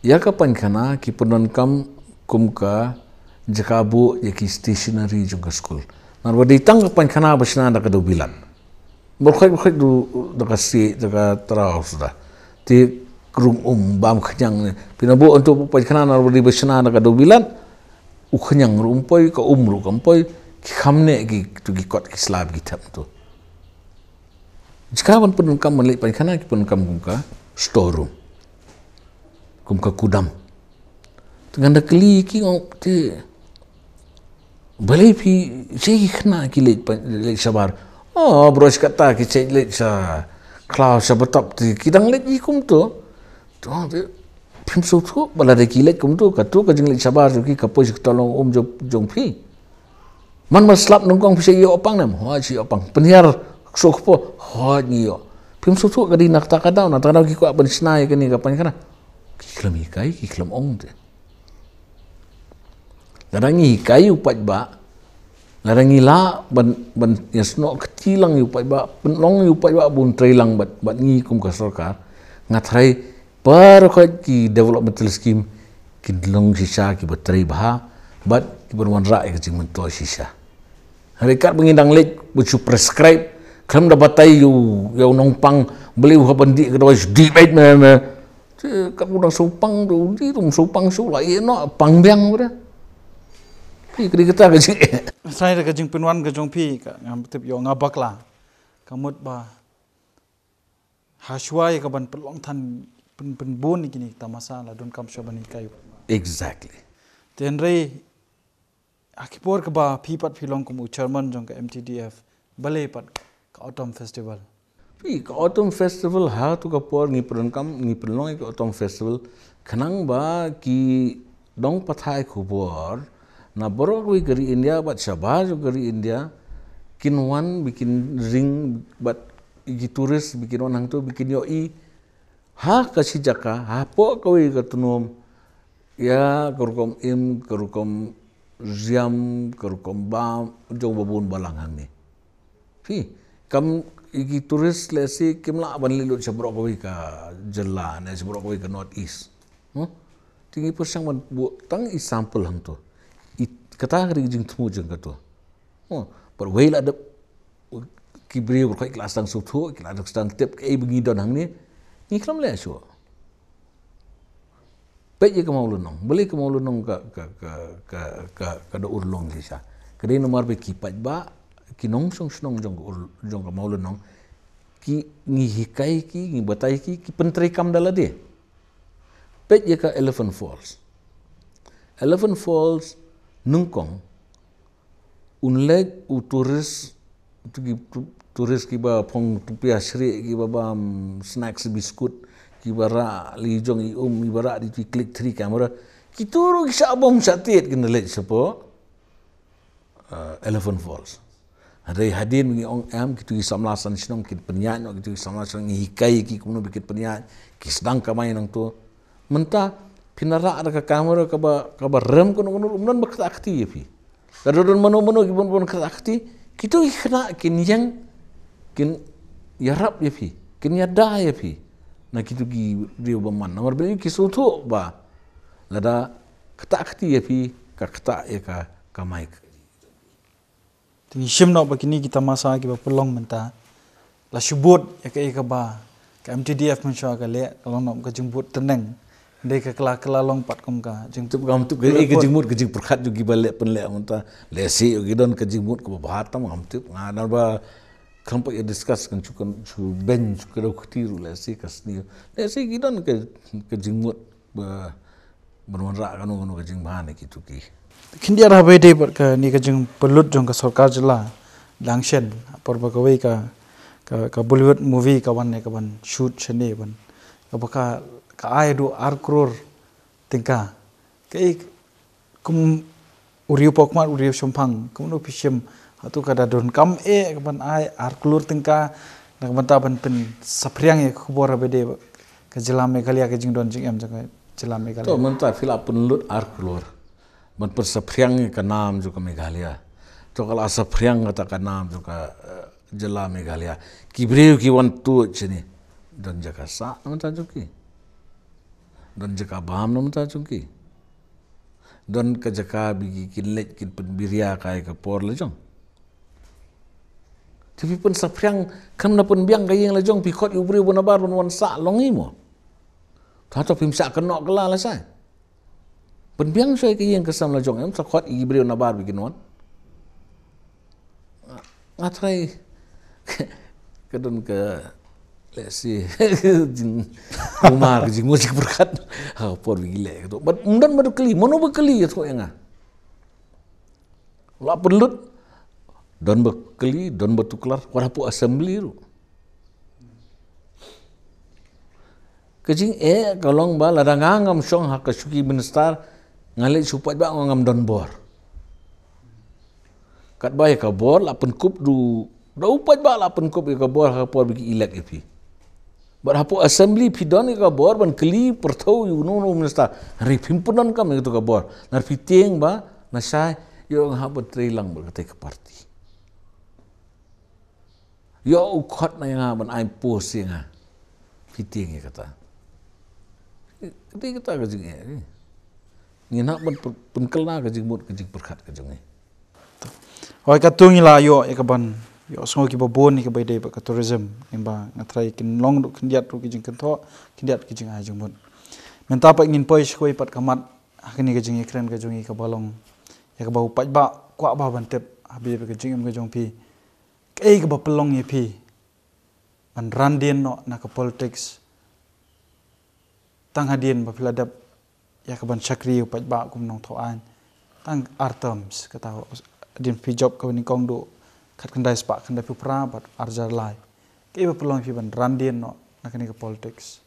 ïa ka painkhana ki pyndonkam kum ka jaka buh ïa ki stationery jong ka skul. Namar ba dei tang ka painkhana ba shna da ka dewbilat. Baroh khoit baroh khoit du da ka siej, da ka traw suda. Te rung um bam khñiang ne. Phi na buh hangto painkhana namar ba dei ba shna da ka dewbilat. U khñiang ruh um poi, ka um ruh kam poi. Ki kham ne ki, tu ki kot ki slap ki thep tu. Jaka ban pyndonkam ban leit painkhana ki pyndonkam kum ka store room, kum ka kudam. Te ngan da kylli ki, nga ong te balei phi, shei ki khynnah ki leit pan-, leit shabar? Oh, baroh shi katta ki shait leit sha khlaw sha btap, te ki dang leit hi kumto. Te nga ong te phim sngewthuh ba lada ki leit kumto, kato ka jingleit shabar jong ki ka poi sha ka tyllong um jong, jong phi. Man ba slap nyngkong phi sa ïoh pang ne em? Hooid sa ïoh pang. Pynhiar shuh kpoh? Hooid ngi ïoh. Phim sngewthuh ka dei na kata ka daw, na kata ka daw ki kwah ban shna ïa kane ka painkhana. Ki khlem hikai, ki khlem ong te. Lada ngi hikai ïa u paidbah, lada ngi lah ban, ban ïasnoh kti lang ïa u paidbah, pynlong ïa u paidbah ba un trei lang bad, bad ngi kum ka sorkar, nga tharai baroh khoit ki developmental scheme kin long shisha kiba trei bha bad kiban wanrah ïa ka jingmyntoi shisha. Hynrei katba ngi dang leit ban shu prescribe, khlem da batai ïa u, ïa u nongpang, balei u hap ban dih ka dawai, shu dih beit me, me. Te katba u dang shu pang, u dih ruh um shu pang shuh, la ïeh noh pang biang bad. Phi, ka dei kata ka jing. Sa ïa ka jingpynwan ka jong phi, ka ngam tip ïoh nga bakla. Ka mut ba ha shuwa ïa ka ban pynlong than, pyn, pynbun ïa kine ki tamasa la donkam shuwa ban hikai. Exactly. Te hynrei ha ki por kaba phi pat phi long kum u chairman jong ka M T D F, balei pat ka Autumn Festival? Phi, ka Autumn Festival ha tu ka por ngi pyndonkam, ngi pynlong ïa ka Autumn Festival khnang ba ki nongpathai khubor na baroh kawei ka ri India bad shabar jong ka ri India kin wan ba kin ring bad ki tourist ba kin wan hangto ba kin ïohi ha ka shi jaka, hapoh kawei ka tnum, ïa ka rukom im, ka rukom riam, ka rukom bam jong ba bun balang hangne. Phi, kam, ïa ki tourist lehse kim lah ban leit lut sha baroh kawei ka jylla ne sha baroh kawei ka North East. Hmm? Te ngi pyrshang ban buh tang i sample hangto. I, kata ka dei ka jingthmu jong kato. Hmm. Bad wei la dep ki briew baroh ki la sdang sngewthuh, ki la sdang tip kaei ba ngi don hangne. Ngi khlem leh shuh. Peit ïa ka Mawlynnong. Balei ka Mawlynnong ka, ka, ka, ka, ka, ka da urlong shisha. Ka dei namar ba ki paidbah, ki nongshong shnong jong ka ur, jong ka Mawlynnong, ki, ngi hikai ki, ngi batai ki, ki pyntreikam da lade. Peit ïa ka Elephant Falls. Elephant Falls, nyngkong, un leit u tourist, tu ki, tu, tourist kiba phong tupia shrieh, kiba bam snacks biskut, kiba rah li jong i um, kiba rah di tu click three camera. Kito ruh ki shah bom shah tied kin leit shapoh, uh, Elephant Falls. Hynrei hadien ngi ong em, kito ki samla san shnong kin pynïaid noh, kito ki samla shnong ngi hikai ki kumno ba kin pynïaid, ki sdang kamai nangto. Mynta phin rah da ka kamera kaba, kaba rem kano kano ruh, ym don ba ktah kti ïa phi. Lada don mano mano ki bun bun ktah kti, kito ki khynnah kin ïeng, kin ïarap ïa phi, kin ïada ïa phi na kito ki briew ba man. Namar ba ki sngewthuh ba lada ktah kti ïa phi, ka ktah ïa ka kamai. Te ngi shim noh ba kine ki tamasa kiba pynlong mynta la shu bud ïa kaei kaba ka M T D F mynshuwa ka leh, ka long noh ka jingbud tneng. Dei ka kylla, kylla long pat kum ka jing, tip, ngam tip ka, eh, ka jingmut, ka jingpyrkhat jong kiba leh pynleh mynta. Lehse ki don ka jingmut kaba bha tam, ngam tip. Nga, namar ba khlem pat ïa discuss, kan shu, kan shu beiñ, shu kdew kti ruh lehse ka sniew. Lehse ki don ka, ka jingmut ba, ban wanrah kano kano ka jingbha na kito ki. Khyndiat haba ïadei bad kane ka jingpynlut jong ka sorkar jylla dang shen, por ba kawei ka, ka, ka Bollywood movie ka wan ne ka ban shoot shane ban, kaba ka, ka ai haduh ar klur tyngka. Kaei kum u riew pokmat, u riew shemphang, kumno phi shim, hato ka da donkam eh ka ban ai ar klur tyngka na ka bynta ban pynsaphriang ïa ka khubor haba ïadei bad ka jylla Meghalaya, ka jingdon jingem jong ka jylla Meghalaya? To mynta phi la pynlut ar klur ban pynsaphriang ïa ka nam jong ka Meghalaya. To ka la saphriang kata ka nam jong ka, eh, jylla Meghalaya. Ki briew ki wan tuid shane, don jaka sah na ka bynta jong ki? Don jaka bam na ka bynta jong ki? Don ka jaka ba ki, kin leit kin pynbiria kai ka por la jong? Te phi pynsaphriang, khlem da pynbiang ka ïing la jong, phi khot ïa u briew ba nabar ban wan sah long hi mo? To hato phim shah kynnoh kylla lashai? Pynbiang shuwa ka ïing ka sem la jong, em, sa khot ïa ki briew nabar ba kin wan. Nga tharai ka don ka, lehse, jingmut, ka jingmut jingpyrkhat ha ka por ba ngi leh kato. Bad ym don ba da kylli, mano ba kylli ïathuh ïa nga? La pynlut, don ba kylli, don ba tuklar, wat hapoh assembly ruh. Ka jingeh ka long ba lada nga ngam shong ha ka shuki minister, nga leit shu paidbah, nga ngam don bor. Katba ïa ka bor la pynkup da u, da u paidbah la pynkup ïa ka bor ha ka por ba ki elect ïa phi. Bad hapoh assembly phi don ïa ka bor ban kylli pyrthew ïa uno uno u minister. Hynrei phim pyndonkam ïa kato ka bor. Namar phi tieng ba lashai, ïoh nga hap ban trei lang bad katei ka party. Ïoh u khot na ïa nga ban ai post ïa nga. Phi tieng ïa kata. Katei kata ka jingeh. Ngin hap ban pyn-, pynkylla ka jingmut ka jingpyrkhat ka jong ngi. Hooid, katto ngi la ïoh ïa ka ban ïohsngew kiba bun ïa kaba ïadei bad ka tourism. Ngi ba nga tharai kin long ruh khyndiat ruh ki jingkynthoh, khyndiat ki jingai jingmut. Mynta pat ngin poi sha kawei pat ka mat ha kane ka jingïakren ka jong ngi kaba long ïa kaba u paidbah kwah ba ban tip ha ba ïadei bad ka jingim ka jong phi. Kaei kaba pynlong ïa phi ban ran dien noh na ka politics? Tang hadien ba phi la dep ïa ka ban shakri u paidbah kum nongthoh aiñ, tang ar terms, kata hadien phi jop kaba nyngkong haduh khatkhyndai spah khyndaiphew phra bad arhajar lai. Kaei ba pynlong ïa phi ban ran dien noh na kane ka politics?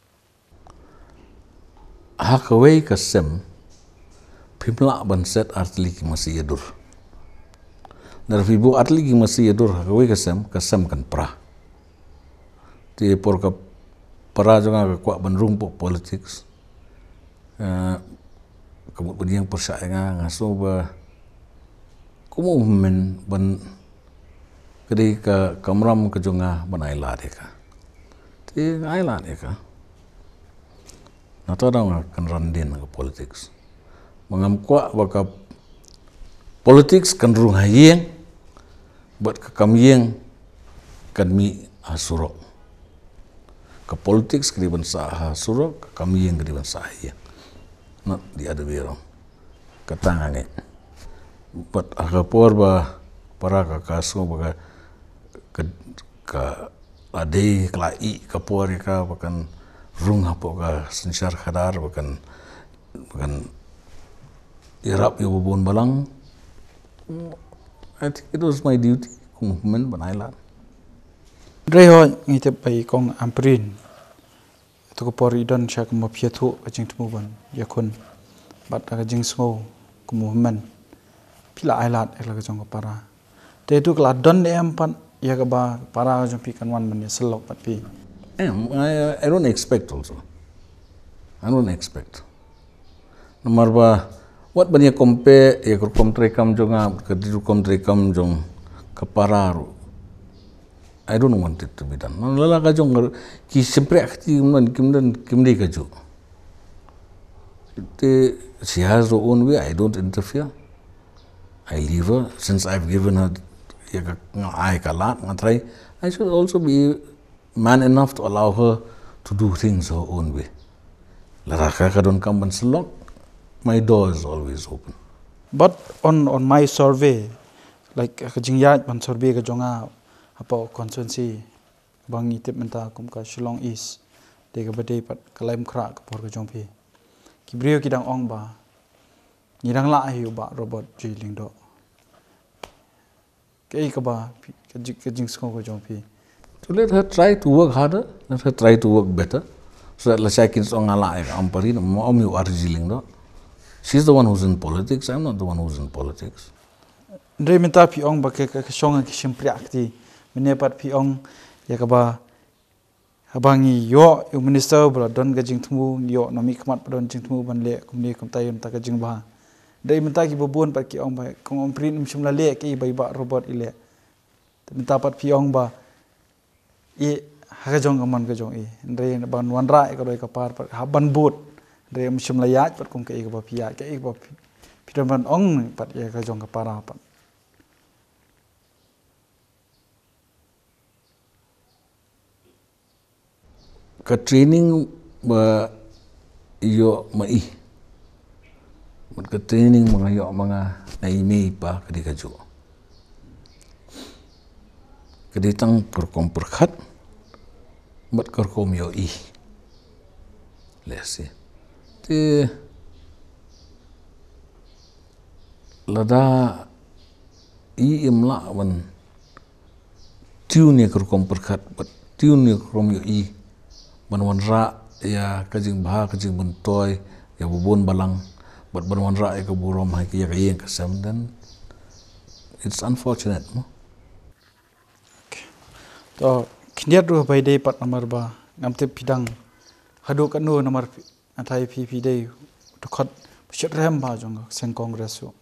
Ha kawei ka sem phim lah ban set artylli ki masi ïadur. Lada phi buh artylli ki masi ïadur ha kawei ka sem, ka sem kan pra. Te por ka para jong nga ka kwah ban rung hapoh politics, eh, ka mut ban ïeng pyrshah ïa nga, nga sngew ba Kum u hynmen ban, ka dei ka kamram ka jong nga ban ai lad ïa ka. Te nga ai lad ïa ka. Nangta da nga kynran dien ha ka politics. Ba ngam kwah ba ka politics kan rung ha ïing, bad ka kam ïing kan mih ha surok. Ka politics ka dei ban sah ha surok, ka kam ïing ka dei ban sah ha ïing. Not the other way around. Kata nga ngeit. Bad ha ka por ba para ka, ka sngew ba ka, ka, ka la dei, ka la ïeh ka por ïa ka ba kan rung hapoh ka synshar khadar, ba kan, ba kan ïarap ïa u Babun Balang. I think it was my duty kum u hynmen ban ai lad. Hynrei hooid ngi tip ba i Kong Ampareen, ha tu ka por i don sha ka maphiathuh ka jingthmu ban ïakhun. Bad ka jingsngew kum u hynmen, phi la ai lad ïa la ka jong ka para. Te tu ka la don ne em pat ïa kaba para ka jong phi kan wan ban ïasyllok bad phi? Em, I, I don't expect also. I don't expect. Namar ba wat ban ïa compare ïa ka rukom treikam jong nga, ka rukom treikam jong ka para ruh. I don't want it to be done. Namar la ka jong ki shympriah kti kim don, kim don, kim dei kajuh. Te she has her own way, I don't interfere. I leave her since I've given her, ïa ka, nga ai ka lad, nga trai. I should also be man enough to allow her to do things her own way. Lada ka, ka donkam ban syllok, my door is always open. But on, on my survey, like, ka jingïaid ban survey ka jong nga hapoh constituency ba ngi tip mynta kum ka Shillong East, dei kaba dei pat ka Laitumkhrah ka por ka jong phi. Ki briew ki dang ong ba ngi dang lah hi u Bah Robert J Lyngdoh. Kaei kaba phi, ka jing, ka jingsngew ka jong phi? To let her try to work harder, let her try to work better, so that lashai kin sa ong nga lah ïa ka Ampareen, ym ong ïa u R J Lyngdoh. She's the one who's in politics, I'm not the one who's in politics. Hynrei mynta phi ong ba ka, ka, ka shong ki shympriah kti. Mynne pat phi ong ïa kaba, haba ngi ïoh ïa u minister ba la don ka jingthmu, ngi ïoh na mihkhmat ba don jingthmu ban leh kumne kumta ïa mynta ka jingbha. Hynrei mynta kiba bun pat ki ong ba Kong Ampareen um shym la leh kaei ba i Bah Robert i leh. Te mynta pat phi ong ba i ha ka jong ka mon ka jong i. Hynrei ban wanrah ïa ka doi ka par pat hap ban bud. Hynrei um shym la ïaid pat kum kaei kaba phi ïaid, kaei kaba phi, phi don ban ong pat ïa ka jong ka para pat. Ka training ba ïoh ma i bad ka training ba nga ïoh ma nga na i mei i pa ka dei kajuh. Ka dei tang ka rukom pyrkhat bad ka rukom ïohi. Lehse te lada i im lah ban tune ïa ka rukom pyrkhat bad tune ïa ka rukom ïohi ban wanrah ïa ka jingbha ka jingmyntoi ïa u Babun Balang bad ban wanrah ïa ka burom ha ïa ka ïing ka sem, then it's unfortunate, mo. Okay. To khyndiat ruh ba i dei pat namar ba ngam tip phi dang haduh katno namar phi, nga tharai phi, phi dei u dkhot ba shitrhem bha jong ka seng Congress ruh.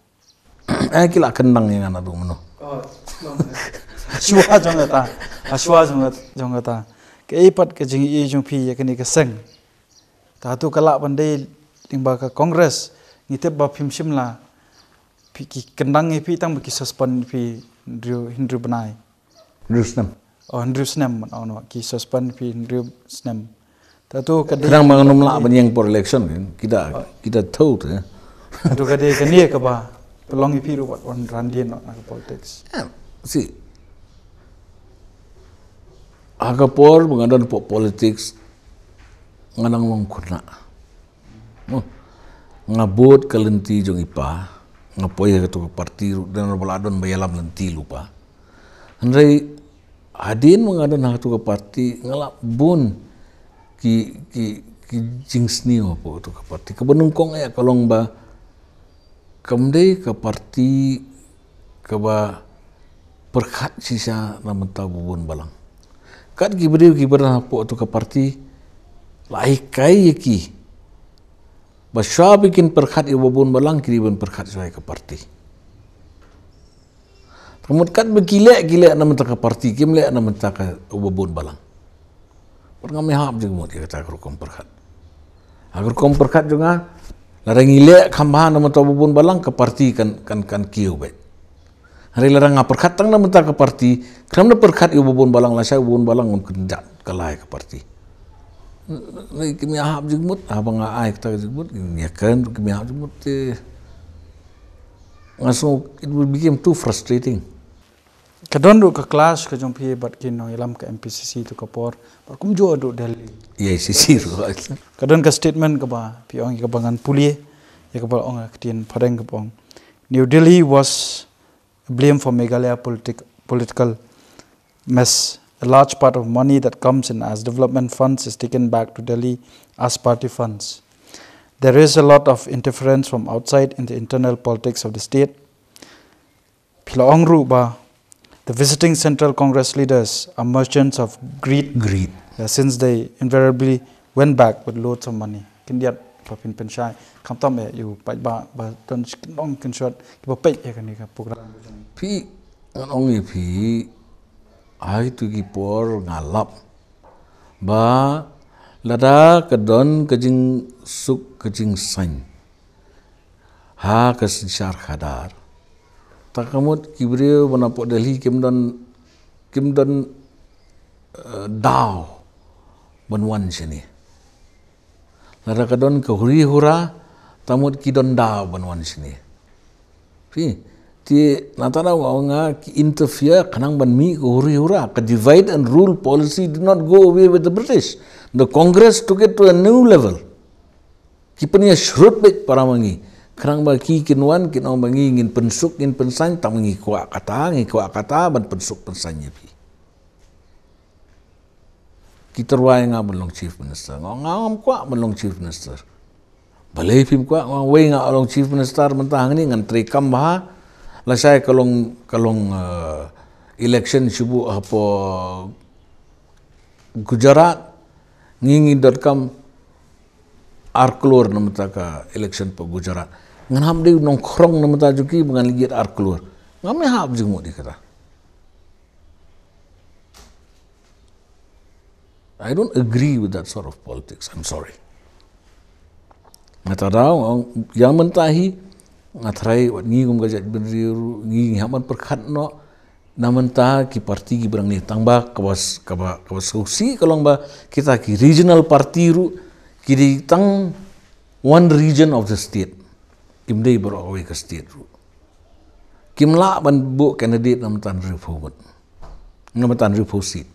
Eh, ki la kyndang ïa nga naduh mynno. Oh, shuwa jong kata. Ah, shuwa jong, jong kata. Kaei pat ka jingïohi jong phi ïa kane ka seng? Katu ka lah ban dei lyngba ka Congress, ngi tip ba phim shym la, phi, ki kyndang ïa phi tang ba ki suspend phi hynriew, hynriew bnai. Hynriew snem. Oh, hynriew snem, man, oh, no, ki suspend phi hynriew snem. Katu ka dei. Khnang ba ngam lah ban ïeng por election, kan? Ki da, ki da thaw te. Katu ka dei kane kaba pynlong ïa phi ruh wat wan ran dien noh na ka politics. Eh, si. Ha ka por ba nga don hapoh politics, nga dang long khynnah. Mo, nga bud ka lynti jong i pa, nga poi ha katu ka party ruh, dang ba la don ba ïalam lynti lypa. Hynrei hadien ba nga don ha katu ka party, nga lap bun ki, ki, ki jingsniew hapoh katu ka party. Kaba nyngkong eh ka long ba kam dei ka party kaba pyrkhat shisha na bynta u Babun Balang. Kat ki briew kiba don hapoh katu ka party, la hikai ïa ki ba shwa ba kin pyrkhat ïa u Babun Balang, ki dei ban pyrkhat shwa ïa ka party. Ka mut katba ki leh, ki leh na bynta ka party, kim leh na bynta ka uba bun balang. Bad ngam ïahap jingmut ïa kata ka rukom pyrkhat. Ha ka rukom pyrkhat jong nga, lada ngi leh kham bha na bynta uba bun balang, ka party kan, kan, kan kiew beit. Hynrei lada nga pyrkhat tang na bynta ka party, khlem da pyrkhat ïa uba bun balang, lashai uba bun balang un kynjat kylla ïa ka party. Hynrei kim ïahap jingmut, haba nga ai kata ka jingmut, ïa kan kim ïahap jingmut te. Nga sngew it would become too frustrating. Ka don ruh ka clash ka jong phi bad ki nongïalam ka M P C C tu ka por, bad kumjuh ruh Delhi. Ïa, A I C C ruh. Ka don ka statement kaba phi ong, ïa kaba ngan pule, ïa kaba ong ka ktien phareng kaba ong, "New Delhi was blamed for Meghalaya politic-, political mess. A large part of money that comes in as development funds is taken back to Delhi as party funds. There is a lot of interference from outside in the internal politics of the state." Phi la ong ruh ba, "The visiting Central Congress leaders are merchants of greed, greed, uh, since they invariably went back with loads of money." Khyndiat ba phin pynshai, khamtam eh ïa u paidbah ba don shi kyndong kynshot kiba peit ïa kane ka program. Phi, ngan ong ïa phi, ha kitu ki por nga lap ba lada ka don ka jingsuk ka jingsain ha ka synshar khadar, ta ka mut ki briew ba na pdeng Delhi kim don, kim don, eh, daw ban wan shane. Lada ka don ka huri hura, ta mut ki don daw ban wan shane. Phi, te nangta daw nga ong, ki interfere khnang ban mih ka huri hura. Ka divide and rule policy did not go away with the British. The Congress took it to a new level. Ki pynïashrut beit para ma ngi. Khnang ba ki kin wan, kin ong ba ngi ngin pynsuk, ngin pynsain, tang ngi kwah kata, ngi kwah kata, ban pynsuk pynsain ïa phi. Ki tyrwa ïa nga ban long Chief Minister. Nga, nga ngam kwah ban long Chief Minister. Balei phim kwah? Nga, wei nga long Chief Minister mynta hangne ngan trei kam bha. Lashai ka long, ka long, eh, election shuh hapoh Gujarat. Ngi, ngi donkam ar klur na bynta ka election hapoh Gujarat. Ngan hap dei u nongkhrong na bynta jong ki ba ngan leit ar klur. Ngam ïahap jingmut ïa kata. I don't agree with that sort of politics. I'm sorry. Nangta daw, ïa mynta hi, nga tharai wat ngi kum ka jaitbynriew ruh, ngi, ngi hap ban pyrkhat noh na bynta ki party kiba dang neh, tang ba kaba s-, kaba, kaba sngewsih ka long ba kita ki regional party ruh ki dei tang one region of the state. Kim dei baroh kawei ka state ruh. Kim lah ban buh candidate na bynta hynriewphew vote, na bynta hynriewphew seat.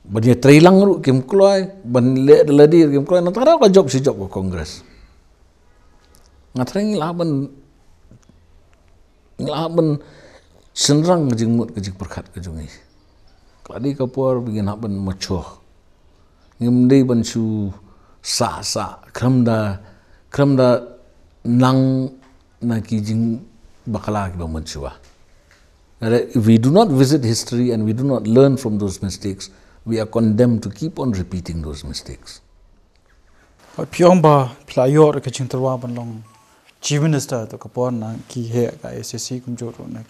Ban ïatrei lang ruh kim kloi, ban leh da lade ruh kim kloi, nangta daw ka jop shi jop ka Congress. Nga tharai ngi lah ban, ngi lah ban shynrang ka jingmut ka jingpyrkhat ka jong ngi. Ka la dei ka por ba ngin hap ban mature. Ngim dei ban shu sah sah, khlem da, khlem da nang na ki jingbakla kiba mynshuwa. If we do not visit history and we do not learn from those mistakes, we are condemned to keep on repeating those mistakes. Phi ong ba phi la ïoh ka jingtyrwa ban long Chief Minister, to ka por na ki heh ka A I C C kumjuh ruh na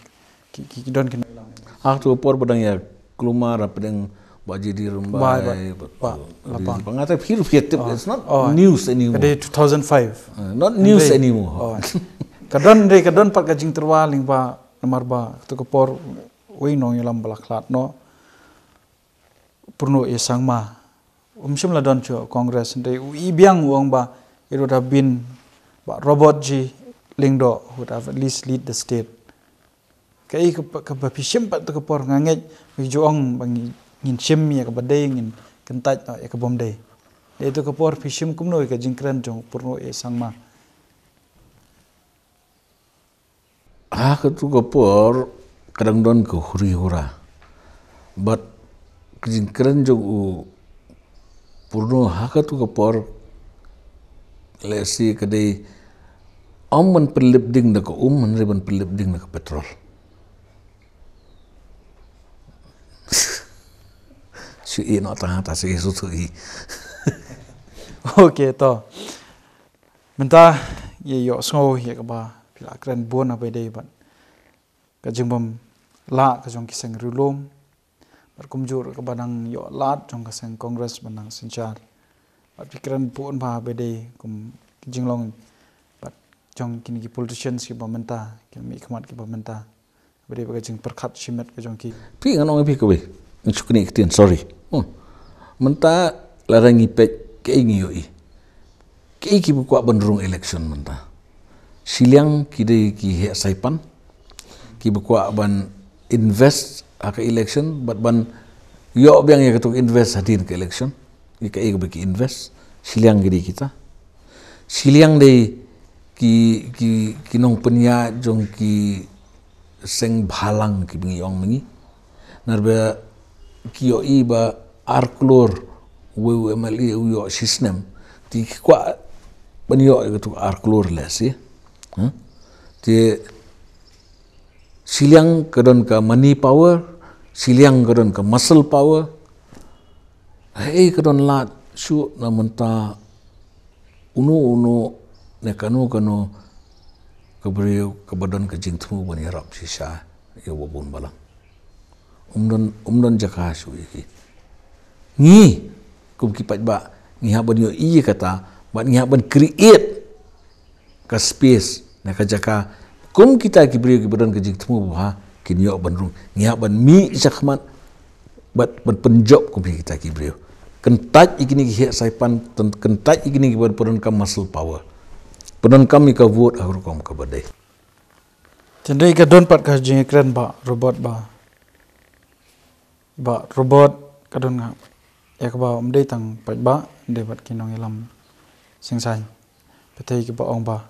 ki, ki, ki don ki nongïalam. Ha to ka por ba dang ïa kulmar hapdeng Bah J D Rymbai, Bah, Bah, Bah Lapang. Nga ta phi ruh phi tip, it's not news anymore. Ka dei two thousand five. Uh, not news anymore. Ka don dei, ka don pat ka jingtyrwa lyngba namar ba to ka por wei nongïalam ba la khlad noh, Purno A Sangma. Um shym la don shuh Congress, hynrei u i biang u ong ba it would have been Bah Robert G Lyngdoh who would have at least lead the state. Kaei kaba, kaba phi shim pat to ka por, nga ngeit ba ju ong ba ngi, ngin shim ïa kaba dei, ngin kyntait noh ïa kaba ym dei. Dei to ka por phi shim kumno ïa ka jingkren jong Purno A Sangma? Ha katu ka por ka dang don ka huri hura. Bad ka jingkren jong u Purno ha katu ka por, lehse ka dei, ym ban pynlip ding da ka um, hynrei ban pynlip ding da ka petrol. Shu ïeh noh tang ha ta, shu ïeh shuh shuh hi. Okay, to. Mynta ngi ïohsngew ïa kaba phi la kren bun ha ba ïadei bad ka jingbym lah ka jong ki seng riewlum, bad kumjuh kaba nang ïoh lad jong ka seng Congress ban nang synshar. Bad phi kren bun bha ba dei kum ki jinglong bad jong kine ki politicians kiba mynta, ki mihkhmat kiba mynta, ba dei ba ka jingpyrkhat shimet ka jong ki. Phi, ngan ong ïa phi kawei, ngan shu knieh ktien, sorry. Hmm. Mynta lada ngi peit kaei ngi ïohi, kaei kiba kwah ban rung election mynta? Shiliang ki dei ki heh saipan kiba kwah ban invest ha ka election, bad ban ïoh biang ïa kato ka invest hadien ka election. Ïa kaei kaba ki invest? Shiliang ki dei kita. Shiliang dei ki, ki, ki nongpynïaid jong ki seng bhalang kiba ngi ong ma ngi. Namar ba ki ïohi ba ar klur uwei u M L A u ïoh shisnem, te ki kwah ban ïoh ïa kato ar klur lehse. Ha? Te shiliang ka don ka money power, shiliang ka don ka muscle power. Hei, ka don lad shuh na mynta uno uno ne kano kano ka briew kaba don ka jingthmu ban ïarap shisha ïa u babun balang. Um don, um don jaka shuh ïa ki. Ngi kum ki paidbah ngi hap ban ïohi ïa kata, bad ngi hap ban create ka space ne ka jaka kum kita ki briew kiba don ka jingthmu ba bha kin ïoh ban rung. Ngi hap ban mih shakhmat bad ban pynjop kum kita ki briew. Kyntait ïa kine ki heh saipan, kyntait ïa kine kiba don ka muscle power. Pyndonkam ïa ka vote ha ka rukom kaba dei. Hynrei ka don pat ka jingkren Bah Robert ba Bah Robert, ka don nga ïa kaba ym dei tang paidbah, dei bad ki nongïalam sing saiñ. Pyrthei kiba ong ba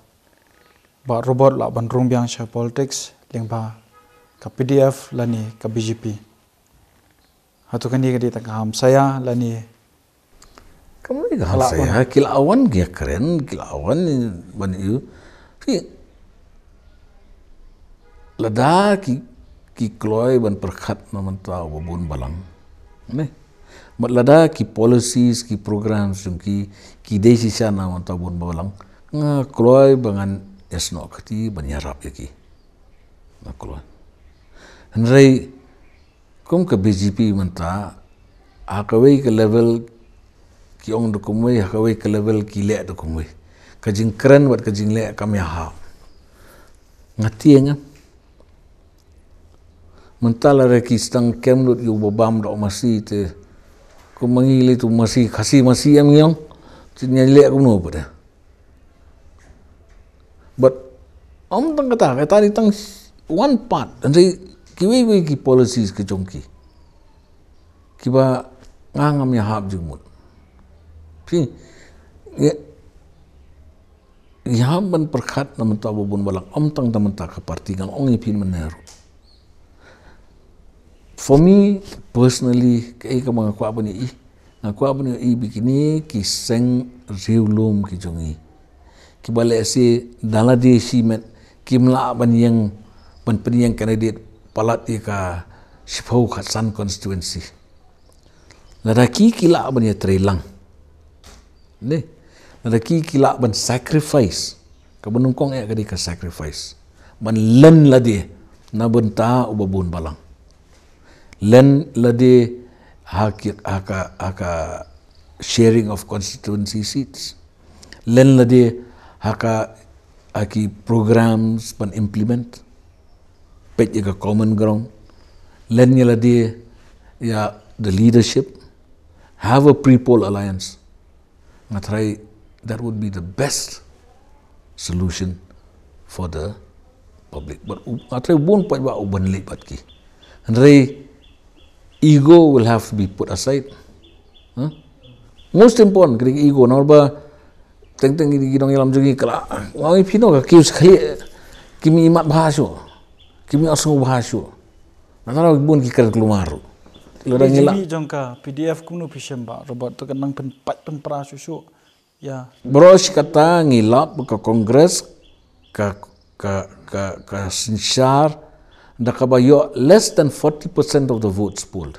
Bah Robert lah ban rung biang sha politics lyngba ka P D F lane ka B J P. Hato kane ka dei tang ka hamsaia lane Kam dei ka hamsaia, ki la wan ki kren, ki la wan ban ïoh. Ki lada ki, ki kloi ban pyrkhat na mynta u babun balang. Ne? Bad lada ki policies, ki programs jong ki, ki dei shisha na mynta u babun balang, nga kloi ba ngan ïasnoh kti ban ïarap ïa ki. Nga kloi. Hynrei kum ka B J P mynta, ha kawei ka level ki ong da kumwei, ha kawei ka level ki leh da kumwei. Ka jingkren bad ka jingleh kam ïahap. Nga tieng em. Mynta lada ki sdang kem lut ïa u babam da u masi te, kum ma ngi lei tu masi, Khasi masi em ngi ong. Te ngi leh kumno pat de. But ym tang kata, kata dei tang one part. Hynrei kiwei kiwei ki policies ki jong ki, kiba nga ngam ïahap jingmut. Phi, ngi, ngi hap ban pyrkhat na mynta u babun balang, ym tang na mynta ka party, ngan ong ïa phi mynne ruh. For me personally, kaei kaba nga kwah ban ïohi, nga kwah ban ïohi ba kine ki seng riewlum ki jong ngi, kiba lehse da lade shimet kim lah ban ïeng, ban pynïeng candidate palat ïa ka shiphew khatsan constituency. Lada ki, ki lah ban ïatreilang. Ne? Lada ki, ki lah ban sacrifice. Kaba nyngkong eh ka dei ka sacrifice. Ban len lade na bynta u babun balang. Len lade ha ki, ha ka, ha ka sharing of constituency seats. Len lade ha ka, ha ki programs ban implement. Peit ïa ka common ground. Len ïa lade ïa the leadership. Have a pre-poll alliance. Nga tharai that would be the best solution for the public. But u, nga tharai bun paidbah u ban leit bad ki. Hynrei ego will have to be put aside. Huh? Most important, ka dei ka ego, namar ba teng teng ki nongïalam jong ngi ka la, nga ong ïa phi noh, ka kiew shi khlieh kim ïoh mat bha shuh. Kim ïohsngew bha shuh. Nangta bun ki kren kulmar ruh. Lada ngi la, jong ka P D F kumno phi shem Bah Robert, to ka nang pynpait pynpra shuh shuh. Ïa. Baroh shi katta ngi lap ka Congress ka, ka, ka, ka synshar da kaba ïoh less than forty percent of the votes polled.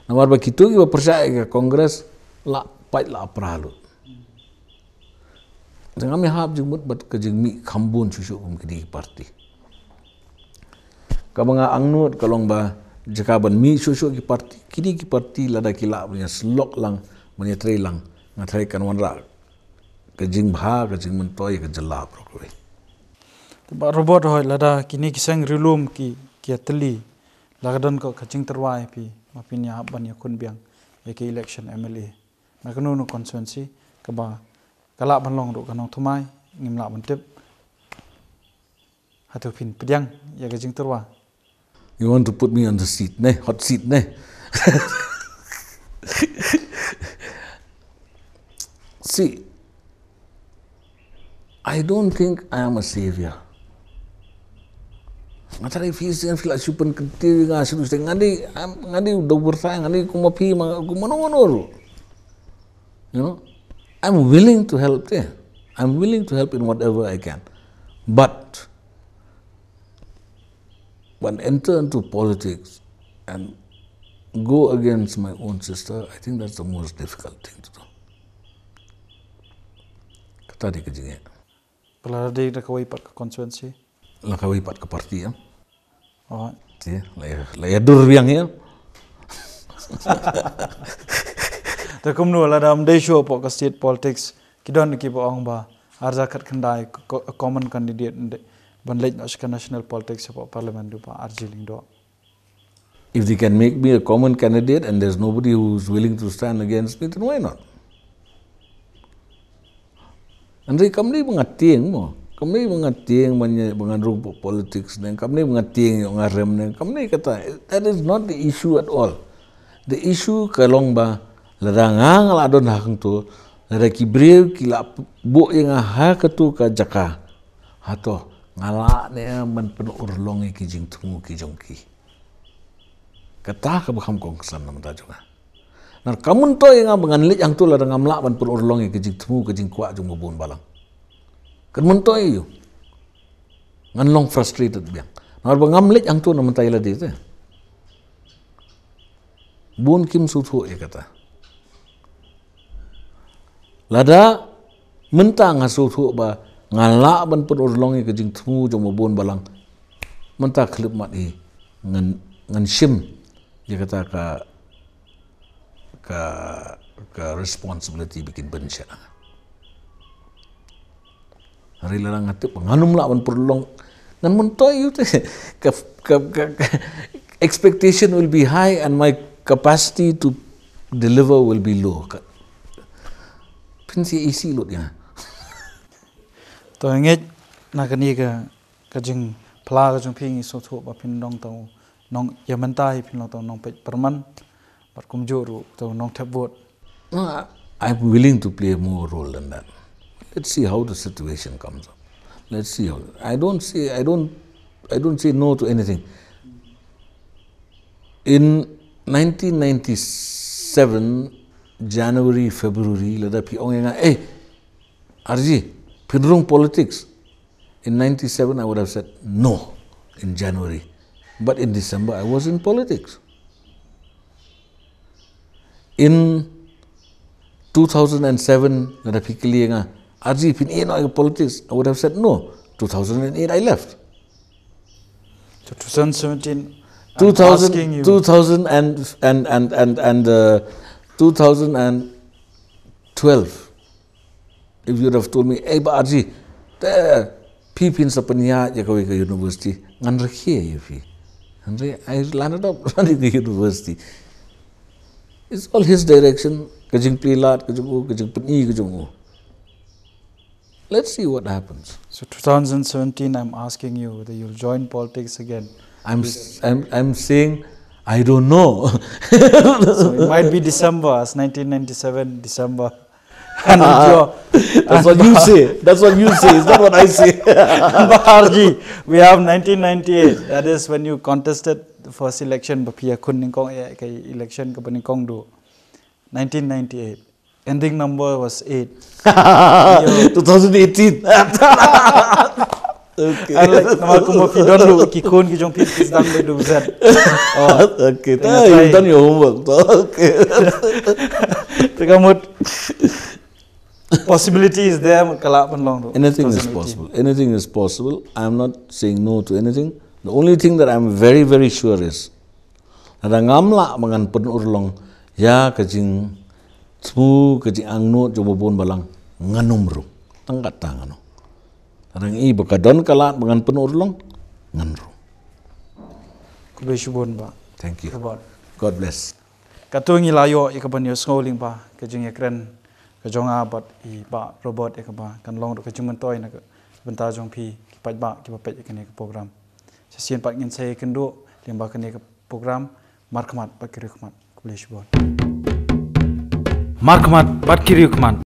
Namar ba kito kiba pyrshah ïa ka Congress la pait la pra lut. Te ngam ïahap jingmut bad ka jingmih kham bun shuh shuh kum kine ki party. Kaba nga angnud ka long ba jaka ban mih shuh shuh ki parti, kine ki parti lada ki lah ban ïa slok lang, ban ïa trei lang, nga tharai kan wanrah ka jingbha, ka jingmyntoi ïa ka jylla baroh kawei. Te Bah Robert Hoi, lada kine ki seng riewlum ki, ki ïa tylli, la ka don ko ka jingtyrwa ïa phi, ma phin ïa hap ban ïa khun biang ïa ka election M L A na kano kano constituency, kaba ka lah ban long ruh ka nongthymmai, ngim lah ban tip. Hato phin pdiang ïa ka jingtyrwa? You want to put me on the seat, ne? Hot seat, ne? See, I don't think I am a savior. Nga tharai phi sdang phi la shu pynkyntiew ïa nga shu sdang, nga dei, I'm, nga dei u dawur sa, nga dei kum ma phi, ma kum mano mano ruh. You know, I'm willing to help there. I'm willing to help in whatever I can. But when enter into politics and go against my own sister, I think that's the most difficult thing to do. Kata dei ka jingeh. Ba la dei da kawei pat ka constituency? La kawei pat ka parti, em? Oh. Te, la ïa, la ïa dur biang ïa. Te kumno lada ym dei shuh hapoh ka state politics, ki don kiba ong ba arhajar khatkhyndai ko-, ko-, common candidate ynda ban leit noh sha ka national politics hapoh parliament, u Bah R G Lyngdoh. If they can make me a common candidate and there's nobody who's willing to stand against me, then why not? Hynrei kam dei ba nga tieng mo. Kam dei ba nga tieng ba nga, ba ngan rung po-, politics ne. Kam dei ba nga tieng ïoh nga rem ne. Kam dei kata. That is not the issue at all. The issue ka long ba lada nga, nga la don ha kangto, lada ki briew ki la buh ïa nga ha kato ka jaka, hato nga lah ne ban pynurlong ïa ki jingthmu ki jong ki. Kata kaba kham kongsan na bynta jong nga. Namar ka myntoi ïa nga ba ngan leit hangto lada ngam lah ban pynurlong ïa ka jingthmu ka jingkwah jong u babun balang. Kan myntoi ïa u. Ngan long frustrated biang. Namar ba ngam leit hangto na bynta ïa lade te. Bun kim sngewthuh ïa kata. Lada mynta nga sngewthuh ba nga lah ban pynurlong ïa ka jingthmu jong u babun balang, mynta khlem mat hi ngan, ngan shim ïa kata ka, ka, ka responsibility ba kin pynshah. Hynrei lada nga tip ngan ym lah ban pynurlong, ngan myntoi ïa u te. Ka, ka, ka, ka expectation will be high and my capacity to deliver will be low. Ka, phin sa ïa isih lut ïa nga. To ngeit na kane ka, ka jingphla ka jong phi ngi sngewthuh ba phin long tang u nong, ïa mynta hi phin long tang u nongpeit pyrman. Bad kumjuh ruh tang u nongthep vote. No, I, I'm willing to play a more role than that. Let's see how the situation comes up. Let's see how. I don't say, I don't, I don't say no to anything. In nineteen ninety-seven, January, February, lada phi ong ïa nga, "Eh, R G, phin rung politics." In ninety-seven, I would have said no in January. But in December, I was in politics. In two thousand and seven, lada phi kylli ïa nga, "R G, phin ïeh noh ïa ka politics?" I would have said no. Two thousand and eight, I left. So two thousand seventeen, I'm two thousand, asking you. Two thousand and, and, and, and, and, uh, two thousand and twelve. If you'd have told me, "Hey, Bah R G, te phi phin sa pynïaid ïa kawei ka university," ngan rakhe ïa phi. Hynrei I landed up running the university. It's all his direction, ka jingplie lad ka jong u, ka jingpyni ka jong u. Let's see what happens. So two thousand seventeen, I'm asking you whether you'll join politics again. I'm, s-, I'm, I'm saying, I don't know. So it might be December, as nineteen ninety-seven, December. And with your, that's what you say. That's what you say. It's not what I say. Bah R G, we have nineteen ninety-eight. That is when you contested the first election, ba phi ïakhun nyngkong, eh, ka election kaba nyngkong duh. Nineteen ninety-eight. Ending number was eight. Two thousand eighteen. Okay. Namar kumba phi don ruh ki khun ki jong phi ki sdang bad u Z. Oh. Okay, you've done your homework. Okay. Te ka mut possibility is there, ka lah ban long ruh. Anything is possible. Anything is possible. I'm not saying no to anything. The only thing that I'm very, very sure is, lada ngam lah ba ngan pynurlong ïa ka jingthmu, ka jingangnud jong u bun balang, ngan ym rung. Tang katta ngan ong. Lada ngi ba ka don ka lad ba ngan pynurlong, ngan rung. Khublei shibun, Bah. Thank you. Robert. God bless. Katto ngi la ïoh ïa ka ban ïohsngew lyngba ka jingïakren ka jong nga bad i Bah Robert, ïa kaba kan long ruh ka jingmyntoi na ka bynta jong phi ki paidbah kiba peit ïa kane ka program. Shisien pat ngin sa ïakynduh lyngba kane ka program Markhmat bad Ki Riewkhmat. Khublei shibun. Markhmat bad Ki Riewkhmat.